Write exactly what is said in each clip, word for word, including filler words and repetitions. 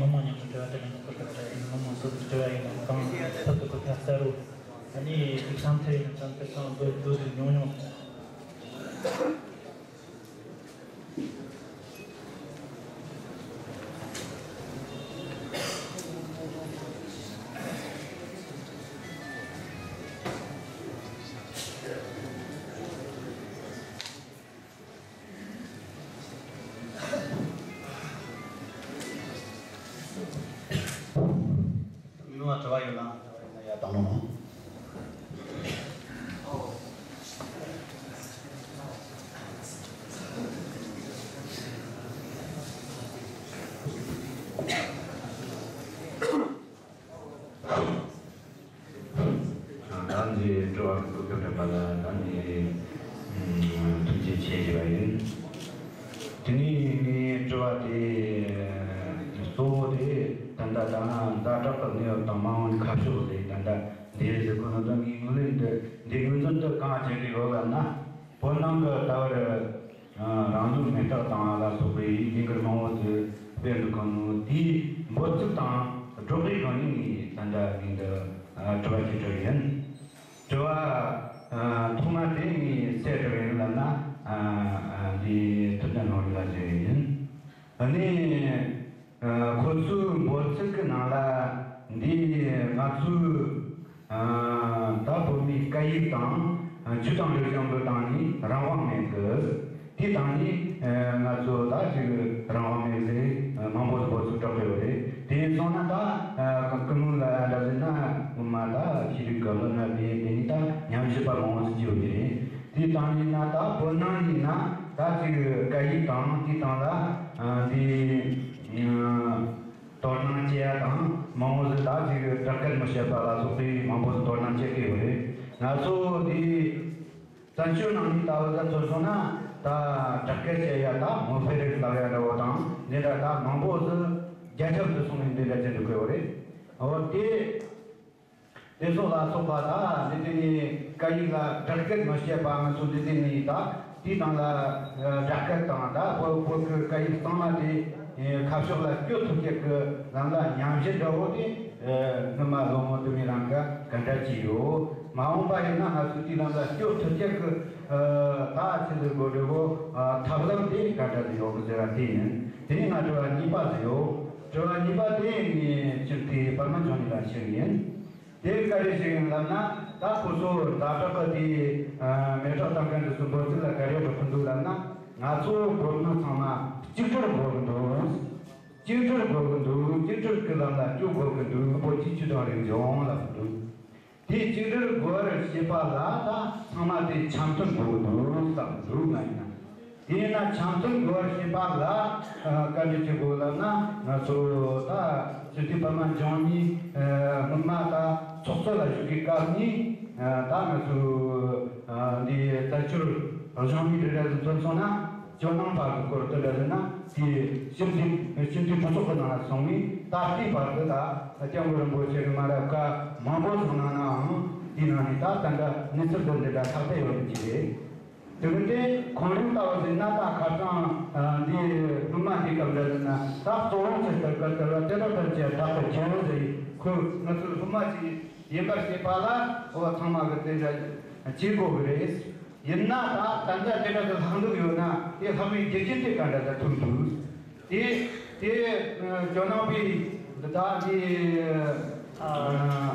མི་མང་མཉམ་དུ་འབྲེལ་བ་དེ་ནས་ནོར་བུ་སྐབས་དང་མི་མང་སོ་སོར་འབྲེལ་བ་ཡིན་ན་གང་ཐུབ་ཐུབ་ཀྱི་ཐབས་གསར་བུ། ཨ་ནི་དེ་བསམ་ཚུལ་ཡིན་ན་བསམ་ཚུལ་གང་འདོད་འདོད་དུ་ཉུང་ཉུང་། མི་མང་དྲི་བ་ཡོད་ན་དྲི་བ་ཡོད་ན་ཡར་བཏང་རོགས་གནང་། ད་འདི་དྲི་བ་གི་གོ་སྐབས་སྤྲད་པ་ལ་ད་ནི་ཐུགས་རྗེ་ཆེ་ཞུ་བ་ཡིན། དེ་ནས་ངའི་དྲི་བ་དེ་གཙོ་བོ་དེ་ད་ལྟ་ད་ཛ་དྲག་གི་གནས་བབ་དང་མ་འོངས་ཁ་ཕྱོགས་ཟེར། ད་ལྟ་འདི་ཟེར་ཁོ་ན་ད་ངའི་ངོས་ལེན་འདི་འདི་ངོས་འཛིན་འདི་གང་བྱེད་ཀྱི་ཡོད་ལབ་ན། བོད་ནང་གི་ད་བར་རང་ལུགས་མེ་སྟག་དང་ལ་སོགས་པའི་ལས་འགུལ་མང་བོ་ཞིག་སྤེལ་འདུག་གམ། དེའི་འབོད་ཚིག་དང་སྒྲོག་གཞི་གང་ཡིན་ངས་ད་ལྟ་ངས་འདི་དྲི་བ་ཞིག་དྲི་གི་ཡིན། དྲི་བ་ཐོག་མ་དེ་ངས་གསལ་དྲི་བ་ཡིན་ལབ་ན། འདི་ཐུབ་བསྟན་ལྷུན་གྲུབ་ལགས་ཞུ་གི་ཡིན། ཨ་ནི། ཁོ་ཚོའི་འབོད་ཚིག་གི་ནང་ལ་འདི་ང་ཚོའི་ད་བོད་མིའི་སྐད་ཡིག་དང་ཆོས་དང་རིག་གཞུང་གི་སྟེང་ནས་རང་དབང་མེད་གི། དེའི་སྟེང་ནས་ང་ཚོ་ད་ཅིག་རང་དབང་མེད་ཟེར་མང་པོ་འབོད་ཚིག་སྒྲོག་གི་ཡོད་རེད། དེ་སོང་ན་ད་སྐུ་ངོ་ལ་འདྲ་ཟེར་ན་ངོ་མ་ད་ཤེས་རིག་གི་བློ་ན་དེ་དེ་ནས་ད་ཉམས་ཞིབ་པ་མང་བོ་ཟིག་ཡོད་ཀྱི་རེད། དེའི་སྟེང་ནས་ན་ད་བོད་ནང་ཡིན་ན་ད་ཅིག་སྐད་ཡིག་དང་དེའི་སྟེང་ལ་འདི། དོ་སྣང་བྱེད་ཡ་དང་མང་བོ་ཟིག་ད་ཅིག་སྦྲག་སྐད་མི་བཤད་པ་ལ་སོགས་པའི་མང་པོ་ཟིག་དོ་སྣང་བྱེད་ཀྱི་ཡོད་རེད། ང་ཚོ་འདི་བཙན་བྱོལ་ནང་ནས་ལྟ་བུ་ཟིག་མཚོན་སོང་ན་ད་སྦྲག་སྐད་བཤད་ཡ་ད་མོ་ཕེ་རེད་ལབ་ཡ་འདྲ་བོ་དང་འདི་འདྲ་ད་མང་པོ་ཟིག་རྒྱ་ཁྱབ་ཏུ་སོང་ནས་འདི་འདྲ་བྱེད་འགྲོ་གི་ཡོད་རེད། འོ་དེ། དེ་སོགས་ལ་སོགས་པ་ད་འདི་དེ་ནས་སྐད་ཡིག་ལ་སྦྲག་སྐད་མི་བཤད་པ་ང་ཚོ་འདི་དེ་ནས་ད་དེའི་ནང་ལ་སྦྲག་སྐད་དང་ད་བོད་བོད་ཀྱི་སྐད་ཡིག་གཙང་མ་དེ་ཁ་ཕྱོགས་ལ་སྐྱོད་ཐུབ་ཀྱི་གི་ལམ་ལ་ཉམས་ཞིབ་འདྲ་བོ་དེ་སྔོན་མ་ལོ་ངོ་དུ་མའི་རིང་ག་ག་འདྲ་བྱས་ཡོད། མ་འོངས་པ་ཡིན་ན་ང་ཚོ་དེའི་ལམ་ལ་སྐྱོད་ཐུབ་ཀྱི་གི་ད་ཆི་ཟེར་དགོས་འདྲ་བོ་ཐབས་ལམ་དེ་ག་འདྲ་ཟིག་ཡོད་གི་ཟེར་བ་དེ་ཡིན། དེ་ནས་ང་དྲི་བ་གཉིས་པ་ཟིག་ཡོད། དྲི་བ་གཉིས་པ་དེ་ངས་སྤྱིར་དེ་པར་མ་འབྱུང་གནས་ལ་ཞུ་གི་ཡིན། དེ་ག་རེ་ཞིག་ཡིན་ལབ་ན་ད་ཁོ་ཚོ་ཛ་དྲག་གི་དེ་མེ་སྲེག་བཏང་མཁན་དེ་ཚོ་འབོད་ཚིག་ལ་ག་རེ་འགྲོ་གི་འདུག་ལབ་ན། ང་ཚོ་བོད་མི་ཚང་མ་གཅིག་སྒྲིལ་དགོས་ཀྱི་འདུག་གཅིག་སྒྲིལ་དགོས་ཀྱི་འདུག་གཅིག་སྒྲིལ་གྱི་ལམ་ལ་སྐྱོད་དགོས་ཀྱི་འདུག་བོད་ཀྱི་ཆོས་དང་རིག་གཞུང་ལབ་ཀྱི་འདུག་དེ་གཅིག་སྒྲིལ་དགོས་པར་བྱེད་པ་ལ་ད་ཚང་མ་དེ་འཆམ་མཐུན་དགོས་ཀྱི་འདུག་བསམ་འདུག་ན་ཡིན་ན། དེས་ན་འཆམ་མཐུན་དགོས་པར་བྱེད་པ་ལ་བཀའ་འདྲི་བྱེད་དགོས་ལབ་ན། ང་ཚོ་ད་སྤྱི་འཐུས་པར་མ་འབྱུང་གནས་སྔོན་མ་ད་ཚོགས་གཙོ་ལ་བཞུགས་ཀྱི་སྐབས་ནས་ད་ང་ཚོ་འདི་བཙན་བྱོལ་གཞུང་གཉིས་འདི་འདྲ་ཟིག་མཚོན་སོང་ན་ཇོ་ནང་པ་གི་སྐོར་དུ་འདྲ་ཟེར་ན། དེ་སྤྱི་འཐུས་སྤྱི་འཐུས་གྲོས་ཚོགས་ཀྱི་ནང་ལ་སོང་བས་ད་ལྟའི་བར་དུ་ད་སྐྱབས་མགོན་རིན་པོ་ཆེ་གི་མ་ར་བཀའ་མང་པོ་གསུངས་གནང་ནའང་དེའི་ནང་ནས་ད་ད་ལྟ་གནས་ཚུལ་འདི་འདི་འདྲ་ཐག་བཅད་ཡོད་ཀྱི་རེད། དེ་རིང་དེ་གོང་རིམ་ལྟ་བུ་ཟིན་ན་ད་ཁ་སང་འདི་སྔོན་མ་འདི་སྐབས་འདྲ་ཟིན་ན་ད་གཙོ་བོ་ཆེ་ལྟར་ཀ་ལྟར་བ་དེ་དག་ལྟར་གྱི་བདག་གི་རྒྱལ་བོ་ཟེར་ཁོས་ང་ཚོའི་སློབ་མ་ཅིག་ཡིན་པར་བྱེད་པ་ལ་འོ་ཚང་མ་གི་དེ་འདྲ་བྱེད་དགོས་གི་རེད། ཡིན་ན་ད་ད་ལྟ་དེ་འདྲ་དུ་ལྷག་འདུག་ཡོད་ན་དེ་ལྷག་པའི་རྒྱུ་རྐྱེན་དེ་ག་འདྲ་དུ་ཐུག་འདུག་དེ་དེ་ཇོ་ནང་པའི་འདི་དག་འདི་ཨ།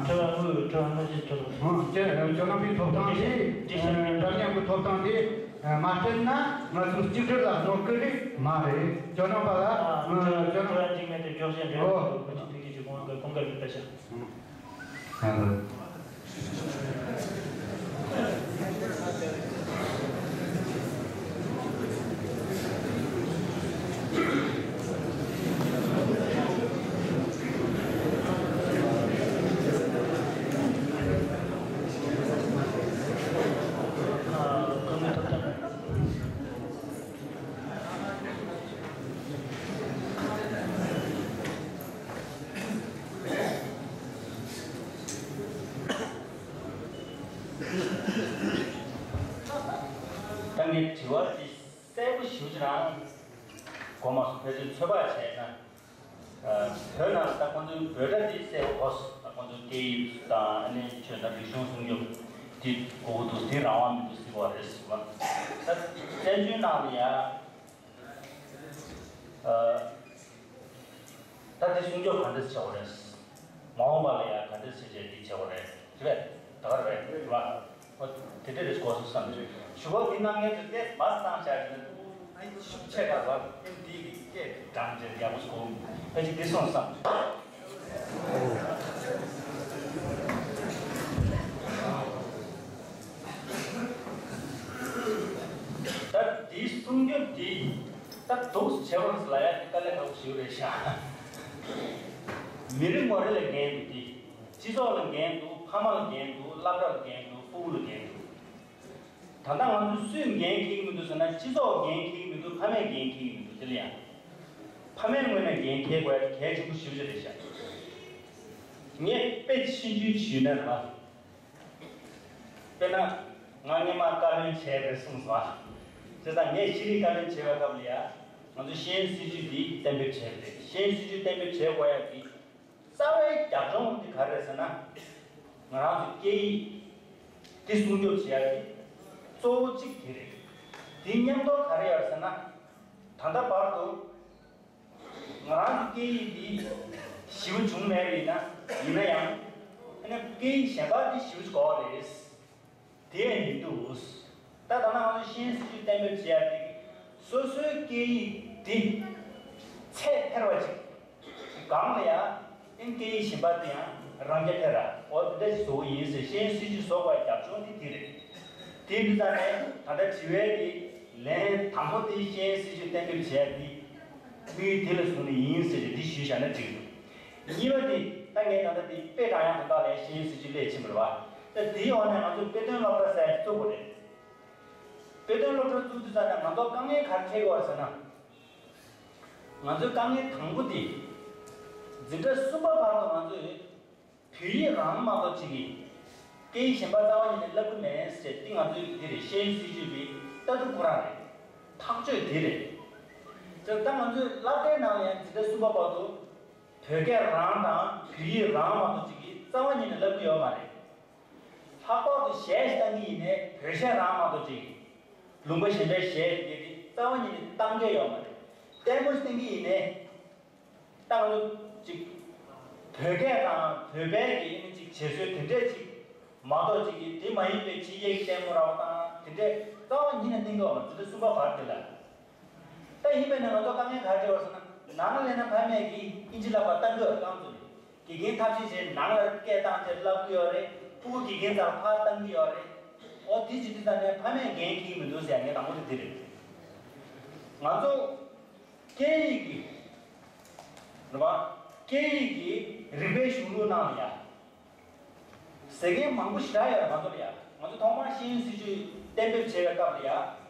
དྲི་བ་དངོས་དྲི་བ་དངོས་ཀྱི་དྲི་བ། ཨ། ཇོ་ནང་པའི་ཐོབ་ཐང་དེ་འདྲ་མཉམ་གྱི་ཐོབ་ཐང་དེ་མ་བསྟུན་ན་ང་ཚོ་གཅིག་སྒྲིལ་ལ་གནོད་ཀྱི་རེད་མ་རེད། ཇོ་ནང་པ་ལ་ཨ། ཇོ་ཇོ་ནང་པ་ལ་འཇིགས་མེད་དུ་འཇོག་བཞིན་རེད། ཨོ། ཁོ་ཚོ་དེ་གི་ཅིག་གོང་གི་གོང་གི་རིག་པ་ཤ། ཨ་ལ། ད་ངས་དྲི་བ་འདི་གསལ་པོ་ཞུ་ཅི་རང་གོ་མ་སོང་། ཕལ་ཆེར་ཚོད་དཔག་བྱས་ན། ཨ། བོད་ནང་ད་ཁོང་ཚོའི་བོད་སྒྲ་དེ་གསལ་པོ་གོ། ད་ཁོང་ཚོའི་སྐད་ཡིག་དང་ཨ་ནི་ཆོས་དང་རིག་གཞུང་སྲུང་སྐྱོབ་དེ་དགོས་ཀྱི་འདུག་དེ་རང་དབང་མི་འདུག་ཟེར་བ་རེད་ཟེར་བ། ད་བཙན་བྱོལ་ནང་ལ་ཡ། ཨ། ད་དེ་སྲུང་སྐྱོབ་ག་འདྲས་བྱེད་དགོས་རེད། མ་འོངས་པ་ལ་ཡང་ག་འདྲས་བྱས་བྱས་འདི་བྱེད་དགོས་རེད། རེད་པས། ད་ག་རེད་པས། རེད་པ། ཨོ། དེ་འདྲས་རེད་གོ་སོང་བསམ་བྱུང་། ཞུ་སྒོ་འདི་གནང་མཁན་ཚོས་ཏེས་མ་བཏང་བྱས་ནས་ཨ་ནི་ཤུགས་ཆེ་དྲགས་པ་ཨེམ་ཌི་གི་སྐད་དྲང་བྱས་ཡག་པོ་ཞིག་གོ་ཨ་ཅིག་འདི་སོང་བསམ་བྱུང་། ད་འདི་སྲུང་སྐྱོབ་འདི་ད་འདུག་བྱེད་པར་ལ་ཡ་དཀའ་ལས་ཁག་པོ་ཞིག་རེད་ཤག་མི་རེ་ངོ་རེ་ལ་འགན་འདུག་དེ། སྤྱི་ཚོགས་ལ་འགན་འདུག་ཕ་མ་ལ་འགན་འདུག་སློབ་གྲྭ་ལ་འགན་འདུག་སྤུ་གུ་ལ་འགན་འདུག་ད་ལྟ་ང་ཚོས་སུས་འགན་འཁྱེར་གྱི་མི་འདུག་ཟེར་ན། སྤྱི་ཚོགས་འགན་འཁྱེར་གྱི་མི་འདུག་ཕ་མས་འགན་འཁྱེར་གྱི་མི་འདུག་དེ་ལ་ཡང་། ཕ་མའི་ངོས་ནས་འགན་འཁྱེར་དགོས་ཡ་གལ་ཆེན་པོ་ཞེ་པོ་ཅིག་རེད་ཤག་ངས་དཔེ་ཆུང་ཆུང་ཞུས་ན་རེད་པ། དཔེར་ན། ང་སྔོན་མ་བཀའ་བློན་བྱས་པའི་གསུངས་སོང་ཨ། བྱས་ཙང་ངས་ཤེས་རིག་བཀའ་བློན་བྱས་པའི་སྐབས་ལ་ཡ། ང་ཚོས་ཤེས་ཡོན་སྲིད་བྱུས་འདི་གཏན་འབེབས་བྱས་པ་རེད། ཤེས་ཡོན་སྲིད་བྱུས་གཏན་འབེབས་བྱེད་དགོས་ཡ་གི་རྩ་བའི་རྒྱབ་ལྗོངས་འདི་ག་རེ་རེད་ཟེར་ན། ང་རང་ཚོ་སྐད་ཡིག་འདི་སྲུང་སྐྱོབ་བྱེད་ཡ་གི་གཙོ་བོ་གཅིག་དེ་རེད། དེ་མཉམ་དུ་ག་རེ་ཡོད་ཟེར་ན། ད་ལྟ་བར་དུ། ང་རང་གི་སྐད་ཡིག་འདི་ཞེ་པོ་བྱུང་མེད་པ་ཡིན་ན། ཡིན་ན་ཡང་། ཨ་ནི་སྐད་ཡིག་གཞན་པ་འདི་ཞེ་པོ་ཅིག་དགོས་པ་རེད། དེ་ཡང་མི་འདུག་ད་ད་ལྟ་ང་ཚོ་ཤེས་ཡོན་སྲིད་བྱུས་གཏན་འབེབས་བྱེད་ཡ་དེ་གིས་སོ་སོའི་སྐད་ཡིག་འདི་ཚད་འཕེར་བ་ཅིག་སྒང་ལ་ཡ། ཨིན་སྐད་ཡིག་གཞན་པ་དེ་ཡང་རང་རྐྱ་འཕེར་ར། འོ་དེ་འདྲ་ཞིག་བཟོ་གི་ཡིན་ཟེར། ཤེས་ཡོན་སྲིད་བྱུས་བཟོ་དགོས་རྒྱབ་ལྗོངས་དེ་དེ་རེད། དེ་འདི་ཙང་ནས་ད་ལྟ་དྲི་བའི་དེ་ལན་དང་པོ་དེ་ཤེས་ཡོན་སྲིད་བྱུས་གཏན་འབེབས་བྱས་དེ། དམིགས་ཡུལ་དེ་ལ་བཟུང་ནས་ཡིན་ཟེར་ཏེ་འདི་ཞུས་བཞག་ན་འགྲིག་འདུག་གཉིས་པ་དེ་ད་ངས་ད་ལྟ་དེ་དཔེ་དྲངས་ཡག་དོན་དག་ལ་ཤེས་ཡོན་སྲིད་བྱུས་སླེབས་ཕྱིན་པ་རེད་པ། ད་དེའི་འོག་ནས་ང་ཚོས་དཔེ་སྟོན་སློབ་གྲྭ་ཟེར་ཡག་བཙུགས་པ་རེད། དཔེ་སྟོན་སློབ་གྲྭ་བཙུགས་དུས་ཙང་ནས་ང་ཚོ་དཀའ་ངལ་ག་རེ་འཕྲད་ཀྱི་ཡོད་རེད་ཟེར་ན། ང་ཚོའི་དཀའ་ངལ་དང་པོ་དེ། འཛིན་གྲྭ་གསུམ་པ་བར་དུ་ང་ཚོས་བོད་ཡིག་རང་མ་གཏོགས་ཅིག་གི་སྐད་ཡིག་གཞན་པ་རྩ་བ་ཉིད་ནས་བསླབ་ཀྱི་མེད་ཟེར་ཏེ། ང་ཚོའི་འདི་རེད། ཤེས་ཡོན་སྲིད་བྱུས་པའི་ལྟ་གྲུབ་ཁོ་རང་རེད། ཐག་གཅོད་དེ་རེད། ད་ལྟ་ང་ཚོའི་སློབ་གྲྭའི་ནང་ལ་ཡང་འཛིན་གྲྭ་གསུམ་པ་བར་དུ་བོད་སྐད་རང་དང་བོད་ཡིག་རང་མ་གཏོགས་ཅིག་གི་རྩ་བ་ཉིད་ནས་བསླབ་ཀྱི་ཡོད་མ་རེད། ལྷག་པར་དུ་གཞས་ཤིག་བཏང་གི་ཡིན་ནའི་བོད་གཞས་རང་མ་གཏོགས་ཅིག་ལུང་པ་གཞན་པའི་གཞས་དེ་གི་རྩ་བ་ཉིད་ནས་བཏང་གི་ཡོད་མ་རེད། ལྟད་མོ་ཞིག་བཏང་གི་ཡིན་ནའི། བཏང་ལུགས་ཅིག་བོད་སྐད་དང་བོད་པའི་གི་ཨ་ནི་ཅིག་བྱེད་སྲོལ་དེ་འདྲས་ཅིག་མ་གཏོགས་ཅིག་གི་དེ་མ་ཡིན་པའི་ཕྱི་རྒྱལ་གྱི་ལྟད་མོ་ར་བ་དང་དེ་འདྲས་རྩ་བ་ཉིད་ནས་བཏང་གི་ཡོད་མ་རེད། འཛིན་གྲྭ་གསུམ་པ་བར་དེ་ལ། ད་ཡིན་པས་ན་ང་ཚོ་དཀའ་ངལ་ག་རེ་འཕྲད་པ་རེད་ཟེར་ན། ནང་ལ་སླེབས་ན་ཕ་མས་ཀྱིས་ཨིན་ཇི་བསླབ་པ་བཏང་གི་ཡོད། རྐང་བཙུགས་ནས་དགེ་རྒན་ཐབས་ཤེས་བྱས་ནང་ལ་སྐད་བཏང་བྱས་བསླབ་ཀྱི་ཡོད་རེད། ཕྲུ་གུ་དགེ་རྒན་རྩར་ཕར་བཏང་གི་ཡོད་རེད། འོ་དེ་བྱེད་དུས་ཙང་ནས་ཕ་མས་འགན་འཁྱེར་གྱི་མི་འདུག་ཟེར་ཡ་ངས་དང་པོ་དེ་དེ་རེད། ང་ཚོ་སྐད་ཡིག་གི་རེད་པ། སྐད་ཡིག་གི་རིག་པའི་གཞུང་ལུགས་ནང་ལ་ཡ། ཟེར་མཁན་མང་པོ་ཞེ་དྲག་ཡོད་རེད། ང་ཚོ་ལ་ཡ། ང་ཚོ་ཐོག་མར་ཤེས་ཡོན་སྲིད་བྱུས་གཏན་འབེབས་བྱས་པའི་སྐབས་ལ་ཡ།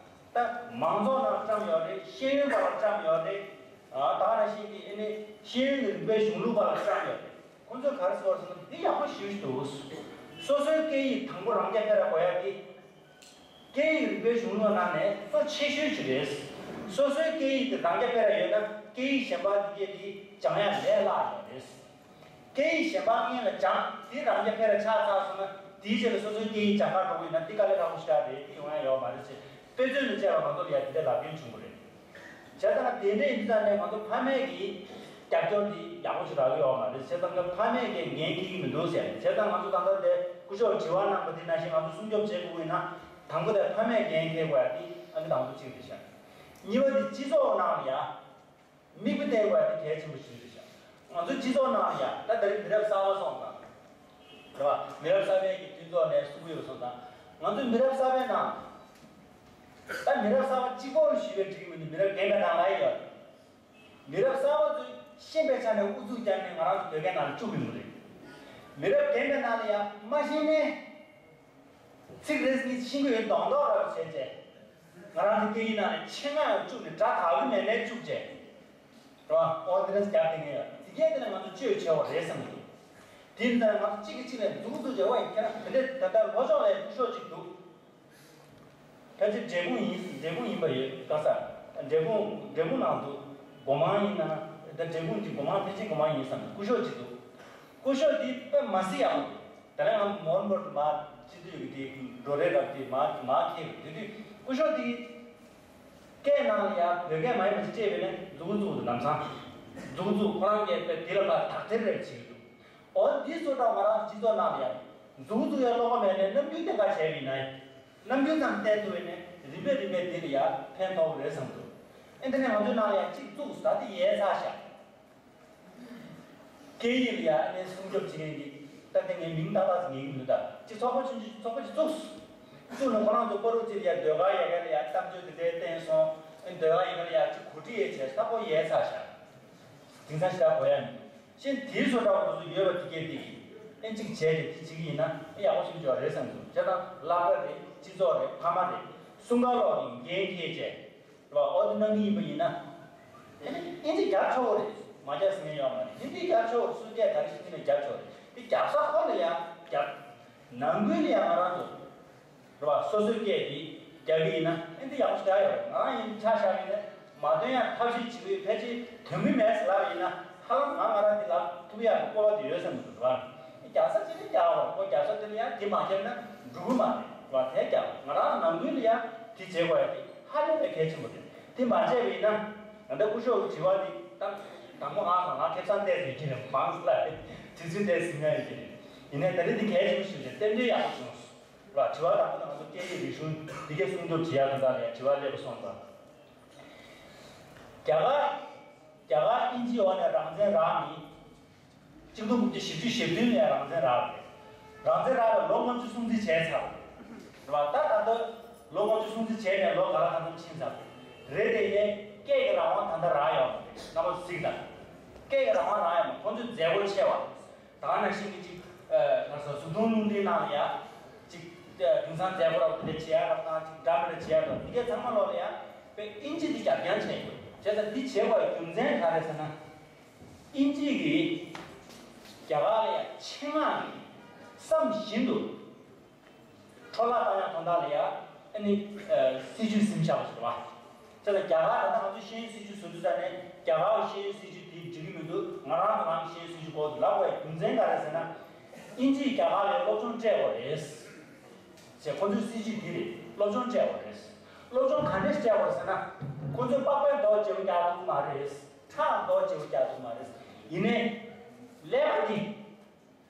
ད་མང་ཚོགས་ནང་བཀྲམ་ཡོད་རེད། ཤེས་ཡོན་པ་ལ་བཀྲམ་ཡོད་རེད། ཨ། ད་ག་ནང་བཞིན་གྱི་ཨ་ནི་ཤེས་ཡོན་གྱི་རིག་པའི་གཞུང་ལུགས་པ་ལ་བཀྲམ་ཡོད་རེད། ཁོང་ཚོས་ག་རེ་ཟེར་བ་ཟེར་ན། འདི་ཡག་པོ་ཞེ་པོ་ཅིག་འདུག་སོ་སོའི་སྐད་ཡིག་དང་པོ་རང་རྐྱ་འཕེར་ར་དགོས་ཡ་དེ། སྐད་ཡིག་རིག་པའི་གཞུང་ལུགས་ནང་ནས་གཙོ་ཆེ་ཤོས་ཅིག་རེད། སོ་སོའི་སྐད་ཡིག་དེ་རང་རྐྱ་འཕེར་ར་ཡོད་ན། སྐད་ཡིག་གཞན་པ་འདི་གས་དེ་སྦྱང་ཡ་ལས་སླ་ཡོད་རེད། སྐད་ཡིག་གཞན་པ་སྔོན་ལ་སྦྱངས། དེ་རང་རྐྱ་འཕེར་ར་ཆགས་ཚར་སོང་ན། དེའི་རྗེས་ལ་སོ་སོའི་སྐད་ཡིག་སྦྱང་གར་འགྲོ་གི་ཡིན་ན། འདི་དཀའ་ལས་ཁག་པོ་ཞེ་དྲག་རེད། འདི་ཡོང་ཡ་ཡོད་མ་རེད་ཅེས་དཔེ་མཚོན་དུ་བྱས་པ་ང་ཚོ་ལ་ཡ་དེ་འདྲའི་ལབ་མཁན་བྱུང་བ་རེད། བྱས་ཙང་དེ་འདྲ་ཡིན་དུས་ཙང་ནས་ང་ཚོ་ཕ་མས་ཀྱི་རྒྱབ་སྐྱོར་འདི་ཡག་པོ་ཞིག་རག་གི་ཡོད་མ་རེད། བྱས་ཙང་ཕ་མས་ཀྱི་འགན་འཁྱེར་གྱི་མི་འདུག་ཟེར། བྱས་ཙང་ང་ཚོ་ད་ལྟ་དེ་སྐུ་ཞབས་དྲི་བ་གནང་པ་དེ་ནང་བཞིན་ང་ཚོ་སྲུང་སྐྱོབ་བྱེད་དགོས་ཀྱི་ཡིན་ན། དང་པོ་དེ་ཕ་མས་འགན་འཁྱེར་དགོས་ཡ་དེ་ཨ་ནི་དང་པོ་གཅིག་རེད་ཤག་གཉིས་པ་དེ་སྤྱི་ཚོགས་ནང་ལ་ཡ། མིག་དཔེ་བལྟས་དགོས་ཡ་དེ་གལ་ཆེན་པོ་ཞིག་རེད་ཤག་ང་ཚོ་སྤྱི་ཚོགས་ནང་ཡ། ད་ད་རེས་མི་རབས་གསར་པ་སོང་ཙང་། རེད་བ། མི་རབས་གསར་པའི་གི་མཐུན་ཚོགས་ནས་གསུང་གི་ཡོད་སོང་ཙང་། ང་ཚོ་མི་རབས་གསར་པའི་ནང་། ད་མི་རབས་གསར་པ་གཅིག་པོ་ཞུས་པས་འགྲིག་གི་མི་འདུག་མི་རབས་རྒན་པའི་ནང་ལ་ཡོད། མི་རབས་གསར་པ་ཚོས་ཤེས་པའི་ཆ་ནས་ཨུ་ཚུགས་བརྒྱབ་ནས་ང་རང་ཚོ་བོད་སྐད་ནང་ལ་བཅུག་གི་མི་རེད། མི་རབས་རྒན་པའི་ནང་ལ་ཡ་མ་ཤེས་ནས། ཚིག་རེ་གཉིས་ཤེས་ཀྱི་ཡོད་མདོག་མདོག་རབ་བྱས་རྗེས། ང་རང་ཚོ་སྐད་ཡིག་ནང་ནས་ཆེད་མངགས་ཡང་བཅུག་ནས་སྒྲ་དག་གི་མེད་ནའི་བཅུག་རྗེས། རེད་བ། ཨོ་དེ་འདྲ་རྒྱབ་དེ་ངས་ཡོད། དེ་གས་དེ་ནས་ང་ཚོ་བཅོས་བྱས་པ་རེད་བསམ་གྱི་འདུག་དེ་ཡིན་ཙང་ང་ཚོ་གཅིག་གིས་གཅིག་ལ་མཛུབ་གུ་བཙུགས་རྗེས། ཨོ་ཡ། ཁྱེད་རང་དེ་འདྲས་ད་ལྟ་ལྷོ་ཕྱོགས་ལ་སྐུ་ཞབས་གཅིག་འདུག་ཕལ་ཆེར་འབྲས་སྤུངས་ཡིན། འབྲས་སྤུངས་ཡིན་པ་ཡོད། ག་ས། འབྲས་སྤུངས། འབྲས་སྤུངས་ནང་དུ་སྒོ་མང་ཡིན་ན། ད་འབྲས་སྤུངས་ཀྱི་སྒོ་མང་ཕལ་ཆེར་སྒོ་མང་ཡིན་བསམ། སྐུ་ཞབས་གཅིག་འདུག་སྐུ་ཞབས་འདི་དཔེ་མ་སྲིད་ཡག་པོ་འདུག་ད་ལན་ང་མོན་གྷོ་མར་སྤྱི་འཐུས་ཀྱི་དེ་འགྲོ་རེས་རབ་དེ་མར་མར་ཁེལ་དུས་དུས་སྐུ་ཞབས་འདི་སྐད་ནང་ལ་ཡ་བོད་སྐད་མ་ཡིན་པ་ཅིག་སྤྲད་པས་ན་མཛུབ་གུ་བཙུགས་འདུག་ལམ་སང་མཛུབ་གུ་བཙུགས། ཁོ་རང་གིས་དཔེ་དེ་ལ་ཕར་དག་ཐེར་རེ་བྱེད་ཀྱི་འདུག་འོ་འདི་ཚོ་འདྲ་ང་རང་སྤྱི་ཚོགས་ནང་ལ་ཡ་མཛུབ་གུ་བཙུགས་ཡ་བློ་ཁ་མེད་ནས་ནམ་རྒྱུན་བསྟན་པ་བྱས་པ་ཡིན་ན་ནམ་རྒྱུན་ཙམ་བསྟན་ཐུབ་པས་ན་རིམ་པས་རིམ་པས་འདི་ལ་ཡ་ཕན་ཐོགས་རེད་བསམ་འདུག་ཨེ་འདི་ནས་ང་ཚོའི་ནང་ལ་ཡ་གཅིག་བཙུགས་ད་དེ་ཡལ་ཚར་ཤག་སྐད་ཡིག་ལ་ཡ་ཨ་ནི་སྲུང་སྐྱོབ་བྱེད་མཁན་གྱི་ད་ལྟ་ངའི་མིང་ཏག་ཏག་ཅིག་ངེས་ཀྱི་མི་འདུག་ད་ཅིག་ཚོགས་པ་ཆུང་ཆུང་ཚོགས་པ་ཅིག་བཙུགས། བཙུགས་ནས་ཁོ་རང་ཚོ་པ་རུ་ཅིག་ལ་ཡ་ཟློས་གར་ཡ་ག་ལ་ཡ་གཏམ་བརྗོད་དེ་འདྲའི་བསྟན་སོང་། ཨ་ནི་ཟློས་གར་ཡ་ག་ལ་ཡ་ཅིག་གོ་སྒྲིག་ཡས་བྱས་ས་ཁོ་ཡལ་ཚར་ཤག་དེང་སང་ཞེ་དྲག་གོ་ཡ་མི་འདུག་ཤེས་དེའི་བཟོ་འདྲ་བོ་ཚོ་ཡོད་པ་དེ་གས་དེ་གིས་ཨེ་གཅིག་བྱས་ཏེ་དེ་བྱེད་ཀྱི་ཡིན་ན་ཨེ་ཡག་པོ་ཞིག་འཇོག་རེད་བསམ་འདུག་བྱས་ཙང་སློབ་གྲྭ་རེད། སྤྱི་ཚོགས་རེད། ཕ་མ་རེད། གསུམ་ཀ་ལོག་གི་འགན་འཁྱེར་བྱས། རེད་བ། ཨོ་དེ་གནང་གི་ཡིན་པ་ཡིན་ན། ཨེ་ནི་ཨིན་ཇི་རྒྱབ་ཆོག་གི་རེད། མ་རྒྱབ་ཟེར་མཁན་ཡོད་མ་རེད། ཧིན་དི་རྒྱབ་ཆོག་སུ་སྐད་ག་རེ་ཞིག་ཐིག་ནས་རྒྱབ་ཆོག་རེད། དེ་རྒྱབ་ས་ཁོ་ལ་ཡ་རྒྱབ། ནང་ཁུལ་ལ་ཡ་ང་རང་ཚོ། རེད་བ། སོ་སོའི་སྐད་དེ་རྒྱབ་གི་ཡིན་ན་ཨེ་འདི་ཡག་པོ་ཞེ་དྲག་ཡོད་རེད། ང་རང་ཡིན་ཆ་བཞག་ཡིན་ན་མ་འདོན་ཡ་ཐབས་ཤེས་བྱེད་ཀྱི་ཡོད། ཕལ་ཆེར་འདོན་གི་མེད་ཟེར་ལབ་པ་ཡིན་ན་ཧ་ལམ་ང་ང་རང་འདི་ལབ་ཐུབ་ཡ་གི་སྤོབས་པ་དེ་ཡོད་ས་མི་འདུག་རེད་བ། རྒྱབ་ས་ཅི་ནས་རྒྱག་དགོས་རེད། ཁོ་རྒྱབ་ས་དེ་ལ་ཡ་དེ་མ་རྒྱབ་ན་འགྲོ་གི་མ་རེད་བ། དེ་རྒྱབ། ང་རང་ནང་ཁུལ་ལ་ཡ་དེ་བྱེད་དགོས་ཡ་དེ་ཧ་ལས་པའི་གལ་ཆེན་པོ་རེད། དེ་མ་བྱས་པ་ཡིན་ན་ད་ལྟ་སྐུ་ཞབས་ཀྱི་དྲི་བ་དེ་ད་དང་པོ་ང་ང་ང་ཁེ་བཟང་བལྟས་ཟིན་གྱི་རེད། མང་ས་ལ་དུས་ཚོད་བལྟས་ཟིན་ཡ་ཡིན་གྱི་རེད། ཡིན་ནའི་ད་རེས་དེ་གལ་ཆེན་པོ་ཞིག་རེད། རྟེན་འབྲེལ་ཡག་པོ་བྱུང་སོང་། ར། དྲི་བ་དང་པོ་དེ་ང་ཚོ་སྐད་ཡིག་རིག་གཞུང་འདི་གའི་སྲུང་སྐྱོབ་བྱེད་ཡག་དོན་དག་ལ་ཡང་དྲི་བ་སླེབས་པ་སོང་ཙང་། རྒྱ་གར། རྒྱ་གར་དབྱིན་ཇིའི་འོག་ནས་རང་བཙན་རག་མི། གཅིག་སྟོང་དགུ་བརྒྱ་བཞི་བཅུ་ཞེ་བདུན་ནས་རང་བཙན་རག་རེད། རང་བཙན་རག་ལ་ལོ་ལྔ་བཅུ་སྲུང་བརྩི་བྱས་ཚར་རེད་བ། ད་ད་ལྟ་ལོ་ལྔ་བཅུ་སྲུང་བརྩི་བྱས་ནས་ལོ་ག་ལ་གང་འཚམ་ཕྱིན་ཚར་རེད། དེ་ནས་སྐད་ཀྱི་རང་དབང་ད་ལྟ་རག་ཡོད་མ་རེད། རྣམ་པ་གཟིགས་དང་། སྐད་ཀྱི་རང་དབང་རག་ཡོད་མ་རེད། ཁོང་ཚོའི་མཛད་སྒོ་ཆེ་བ། ད་ག་ནང་བཞིན་གྱི་ཅིག་ཨ་གཟུགས་མཐོང་རླུང་འཕྲིན་ནང་ལ་ཡ། ཅིག་ཨ་དེང་སང་མཛད་སྒོ་ར་བ་དེ་འདྲ་བྱེད་ཡ་ར་དང་ཅིག་འདྲ་མི་འདྲ་བྱེད་ཡ་ར་དེ་གའི་ཚང་མ་ལོག་ལ་ཡ་དཔེ་དབྱིན་ཇི་དེ་རྒྱབ་རྐྱང་བྱས་ཡོད། བྱས་ཙང་འདི་བྱེད་དགོས་རྒྱུ་མཚན་ག་རེ་ཟེར་ན། དབྱིན་ཇི་གིས་རྒྱ་གར་ལ་ཡ་ཆེད་མངགས་ཀྱིས་བསམ་བཞིན་དུ། འཕྲོ་བརླག་བཏང་ཡག་དོན་དག་ལ་ཡ་ཨ་ནི་ཨ་སྲིད་ཇུས་ཟིན་བཞག་པ་ཞིག་རེད་བ། དེ་ལ་རྒྱ་གར་ད་ལྟ་ང་ཚོ་ཤེས་ཡོན་སྲིད་ཇུས་བཟོ་དུས་ཙ་ནས་རྒྱ་གར་གྱི་ཤེས་ཡོན་སྲིད་ཇུས་དེ་འགྲིག་གི་མི་འདུག་ང་རང་ཚོ་རང་གི་ཤེས་ཡོན་སྲིད་ཇུས་སྐོར་དུ་ལབ་དགོས་ཡ་རྒྱུ་མཚན་ག་རེ་ཟེར་ན། དབྱིན་ཇིས་རྒྱ་གར་ལ་སློབ་སྦྱོང་སྤྲད་དགོས་རེད། ཟེར་ཁོ་ཚོའི་སྲིད་ཇུས་འདི་རེད། སློབ་སྦྱོང་སྤྲད་དགོས་རེད། སློབ་སྦྱོང་ག་འདྲས་སྤྲད་དགོས་རེད་ཟེར་ན། ཁོ་ཚོའི་པགས་པའི་མདོག་བརྗེ་པོ་རྒྱག་ཐུབ་ཀྱི་མ་རེད། ཁྲག་མདོག་བརྗེ་པོ་རྒྱག་ཐུབ་ཀྱི་མ་རེད། ཡིན་ནའི། ཀླད་པ་འདི།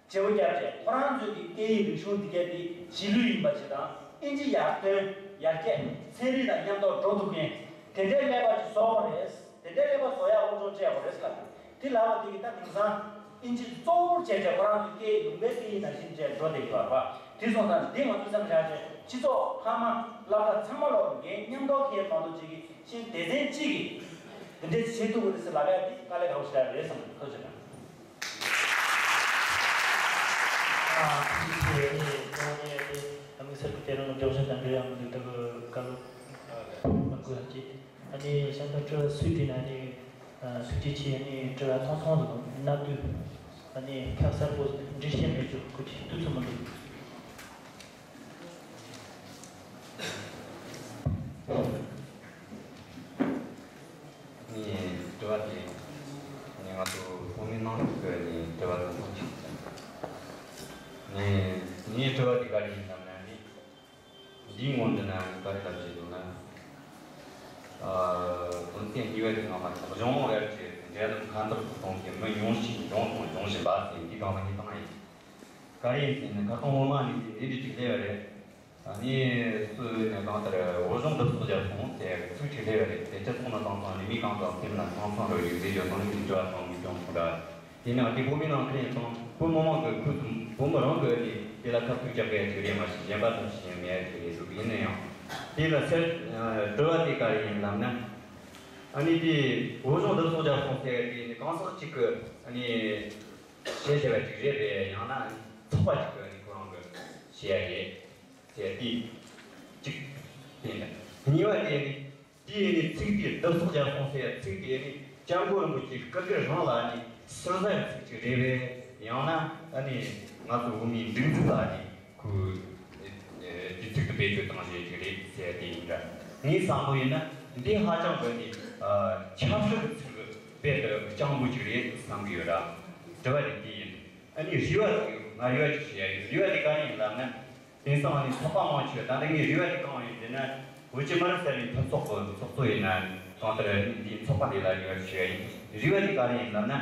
བརྗེ་པོ་བརྒྱབ་རྗེས་ཁོ་རང་ཚོའི་གི་སྐད་ཡིག་རིག་གཞུང་འདི་གས་འདི་རྗེས་ལུས་ཡིན་པ་ཞིག་དང་། ཨིན་ཇི་ཡར་ཐོན་ཡར་རྒྱས་ཚན་རིག་དང་མཉམ་དུ་འགྲོ་ཐུབ་མཁན་དེ་འདྲའི་ཀླད་པ་ཅིག་བཟོ་དགོས་རེད། དེ་འདྲའི་ཀླད་པ་བཟོ་ཡག་སློབ་སྦྱོང་སྤྲད་དགོས་རེད་ལབ། དེ་ལབ་པ་དེ་གི་ད་དེང་སང་ཨིན་ཇི་གཙོ་བོར་བྱས་རྗེས་ཁོ་རང་ཚོའི་སྐད་ཡིག་ལུང་པའི་སྐད་ཡིག་ནང་བཞིན་བྱས་འགྲོ་བསྡད་ཀྱི་ཡོད་རེད་པ། དེ་སོང་ཙང་འདི་ང་ཚོས་བསམ་བཞག་བྱས་སྤྱི་ཚོགས་ཕ་མ་སློབ་གྲྭ་ཚང་མ་ལོག་འགན་མཉམ་འདོགས་ཁེལ་མ་གཏོགས་ཅིག་གི་ཤིང་སྡེ་ཚན་གཅིག་གིས་འདི་འདྲའི་བྱེད་ཐུབ་ཀྱི་རེད་ཟེར་ལབ་ཡག་འདི་དཀའ་ལས་ཁག་པོ་ཞེ་དྲག་རེད་བསམ་གྱི་འདུག་ཐུགས་རྗེ་གནང་། ཨ་ཐུགས་རྗེ་ཆེ། ཨ་ནི་ང་ནི་ཨ་ནི་དམིགས་བསལ་གྱི་དེ་རིང་ལ་སྐྱོར་བཤད་དང་འབྲེལ་ཡང་མི་འདུག་ད་གི་བཀའ་སློབ་མ་དགོས་ཡང་ཅི། ཨ་ནི་གཤམ་དུ་དྲི་བ་སུས་དྲིས་ན་ཨ་ནི་ཐུགས་རྗེ་ཆེ། ཨ་ནི་དྲི་བ་ཐུང་ཐུང་དུ་གནང་དུས་ཨ་ནི་ཁ་གསལ་པོ་འགྲེལ་བཤད་མེད་རྒྱུ་ཁུ་ཁྲིག་ཏུ་ཚུད་མི་འདུག་ནས་དྲི་བ་དེ་ནས་ང་ཚོ་བོད་མི་ནང་ལུགས་ཀྱི་ནས་དྲི་བ་དང་ཐུག་ཅིག་ནས་ངའི་དྲི་བ་དེ་ག་རེ་ཡིན་ནམ་ན་ནི་འདིའི་སྔོན་དུ་ན་ག་རེ་ལབ་བྱེད་འདུག་ན། དོན་ཚན་གཉིས་པ་དེ་ངོ་མ་གཞུང་ལུགས་དབར་གྱི་འབྲེལ་ལམ་ཁ་འཐོར་དུ་གཏོང་མཁན་མི་ཡོངས་ཤིག་འབྱུང་དང་འབྱུང་བཞིན་པ་ཟེར་འདི་གང་ལ་ངེས་བཏང་ཡིན། ག་རེ་ཡིན་ཟེར་ན་ཁ་སང་སྔོན་མ་ནས་འདི་འདྲ་ཅིག་སླེབས་པ་རེད། ཨ་ནི་སུ་ནས་གང་ལྟར་བོད་གཞུང་འདི་ཚོ་རྒྱབ་སོང་ཟེར་ཚིག་ཅིག་སླེབས་པ་རེད། དེ་ཚོ་ཚང་མ་བཏང་ཚང་ནས་མི་གང་ཚང་སེམས་ལ་ཚང་ཚང་རོ་ཡོད་ཟེར་ཡོད་དང་ནི་འགྲོ་བ་ཚང་མི་སྐྱོང་ཐུབ་ར། དེ་ནས་དེ་བོད་མི་ནང་ཁུལ་ཡིན་ཙང་བོད་མི་མང་གི་ཁུལ་དུ་བོད་མི་རང་གི་ནི་དེ་ལ་ཁ་ཐུག་རྒྱག་གི་ཡ་ཅིག་རེད་མ་གཞི་གཞན་པ་ཙམ་ཞིག་ཡང་མེད་ཡ་ཅིག་རེད་འདུག་ཡིན་ན་ཡང་དེ་ལ་སེར་དྲི་བ་དེ་ག་རེ་ཡིན་ལབ་ན། ཨ་ནི་དེ་བོད་གཞུང་འདི་ཚོ་རྒྱབ་སོང་ཟེར་དེ་ནི་གང་ཟག་ཅིག་གི་ཨ་ནི་བྱས་བྱས་པ་ཅིག་རེད་པས། ཡང་ན་ཨ་ནི་ཚོགས་པ་ཅིག་གི་ཨ་ནི་ཁོ་རང་གི་བྱས་ཡ་རེད། ཟེར་ཏེ། གཅིག་ཡིན། གཉིས་པ་དེ་ནི། དེའི་ནི་ཚིག་དེ་བསྡུ་གསོག་རྒྱབ་སོང་ཟེར་ཚིག་དེ་ནི་སྐྱབས་མགོན་རིན་པོ་ཆེའི་སྐུ་སྒེར་རང་ལ་ནི་ཟུར་ཟ་ཡི་ཚིག་ཅིག་རེད་པས། ཡང་ན་ཨ་ནི་ང་ཚོ་བོད་མིའི་སྒྲིག་འཛུགས་ལ་ནི་ཁོའི་དུས་ཚིགས་དུ་བེད་སྤྱོད་བཏང་བཞིན་ཅིག་རེད་ཟེར་དེ་ཡིན་འདྲ། ངའི་བསམ་བློ་ཡིན་ན་འདི་ཧ་ཅང་གི་ནི་ཆབ་སྲིད་ཀྱི་ཚིག་གི་དཔེ་དེ་སྤྱང་པོ་ཅིག་རེད་བསམ་གི་ཡོད་ར། དྲི་བ་དེ་འདི་ཡིན། ཨ་ནི་རེ་བ་ཅིག་ཡོད། ང་རེ་བ་ཅིག་བྱེད་ཡ་ཡིན། རེ་བ་དེ་ག་རེ་ཡིན་ལབ་ན། དེང་སང་ཨ་ནི་ཚོགས་པ་མང་ཆེ་བ་ད་ལྟ་ངས་རེ་བ་དེ་གང་ཡིན་ཟེར་ན། བོད་ཀྱི་མི་རབས་གསར་བའི་མཐུན་ཚོགས་ཀྱི་ཚོགས་གཙོ་ཡིན་ན་གང་ལྟར་འདིའི་ཚོགས་པ་འདི་ལ་རེ་བ་ཞུ་ཡ་ཡིན། རེ་བ་དེ་ག་རེ་ཡིན་ལབ་ན།